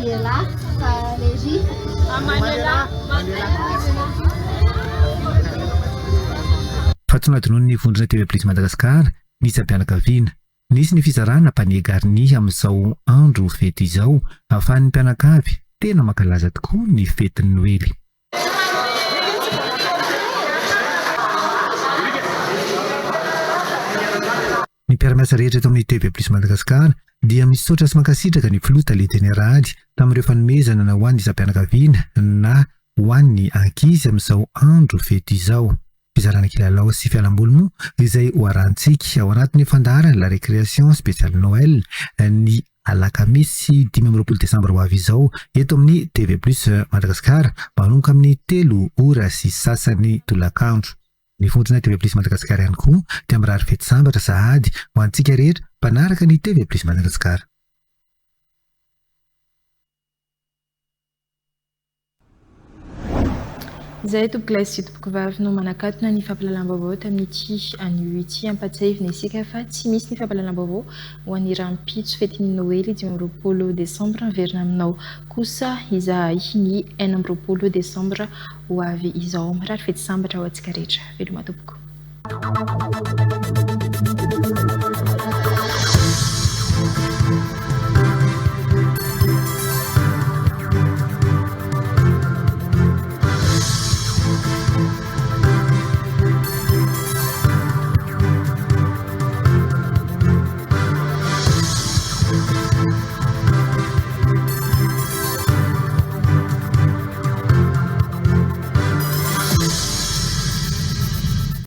Manuela Valérie. Manuela. Fa tsy nohadinoin'ny vondrona TV Plus Madagascar ny isam-pianakaviana. Nisy ny fizarana panier garni amin'izao andro fety izao ahafahan'ny mpianakavy tena mankalaza tokoa ny fetin'ny Noely. Ny mpiara-miasa rehetra eto amin'ny TV Plus Madagascar dia misaotra sy mankasitraka ny Filoha Tale Jeneraly tamin'ireo fanomezana na ho an'ny isam-pianakaviana na ho an'ny ankizy amin'izao andro fety izao. Fizarana kilalao sy fialamboly moa izay ho arahantsika ao anatin'ny fandaharana La Récréation spéciale Noël ny alakamisy 25 desambra ho avy izao eto amin'ny TV Plus Madagascar manomboka amin'ny telo ora sy sasany tolakandro. Ny vondrona TV Plus Madagascar ihany koa dia mirary fety sambatra sahady ho antsika rehetra mpanaraka ny TV Plus Madagascar. Izay tompokolahy sy tompokovavy no manakatona ny fampahalalam-baovao tamin'ity anio ity. Ampatsiahivina isika fa tsy misy ny fampahalalam-baovao ho an'ny rahampitso fetin'ny Noely 25 desambra. Miverina aminao kosa izahay ny 26 desambra ho avy izao. Mirary fety sambatra ho antsika rehetra. Veloma tompoko.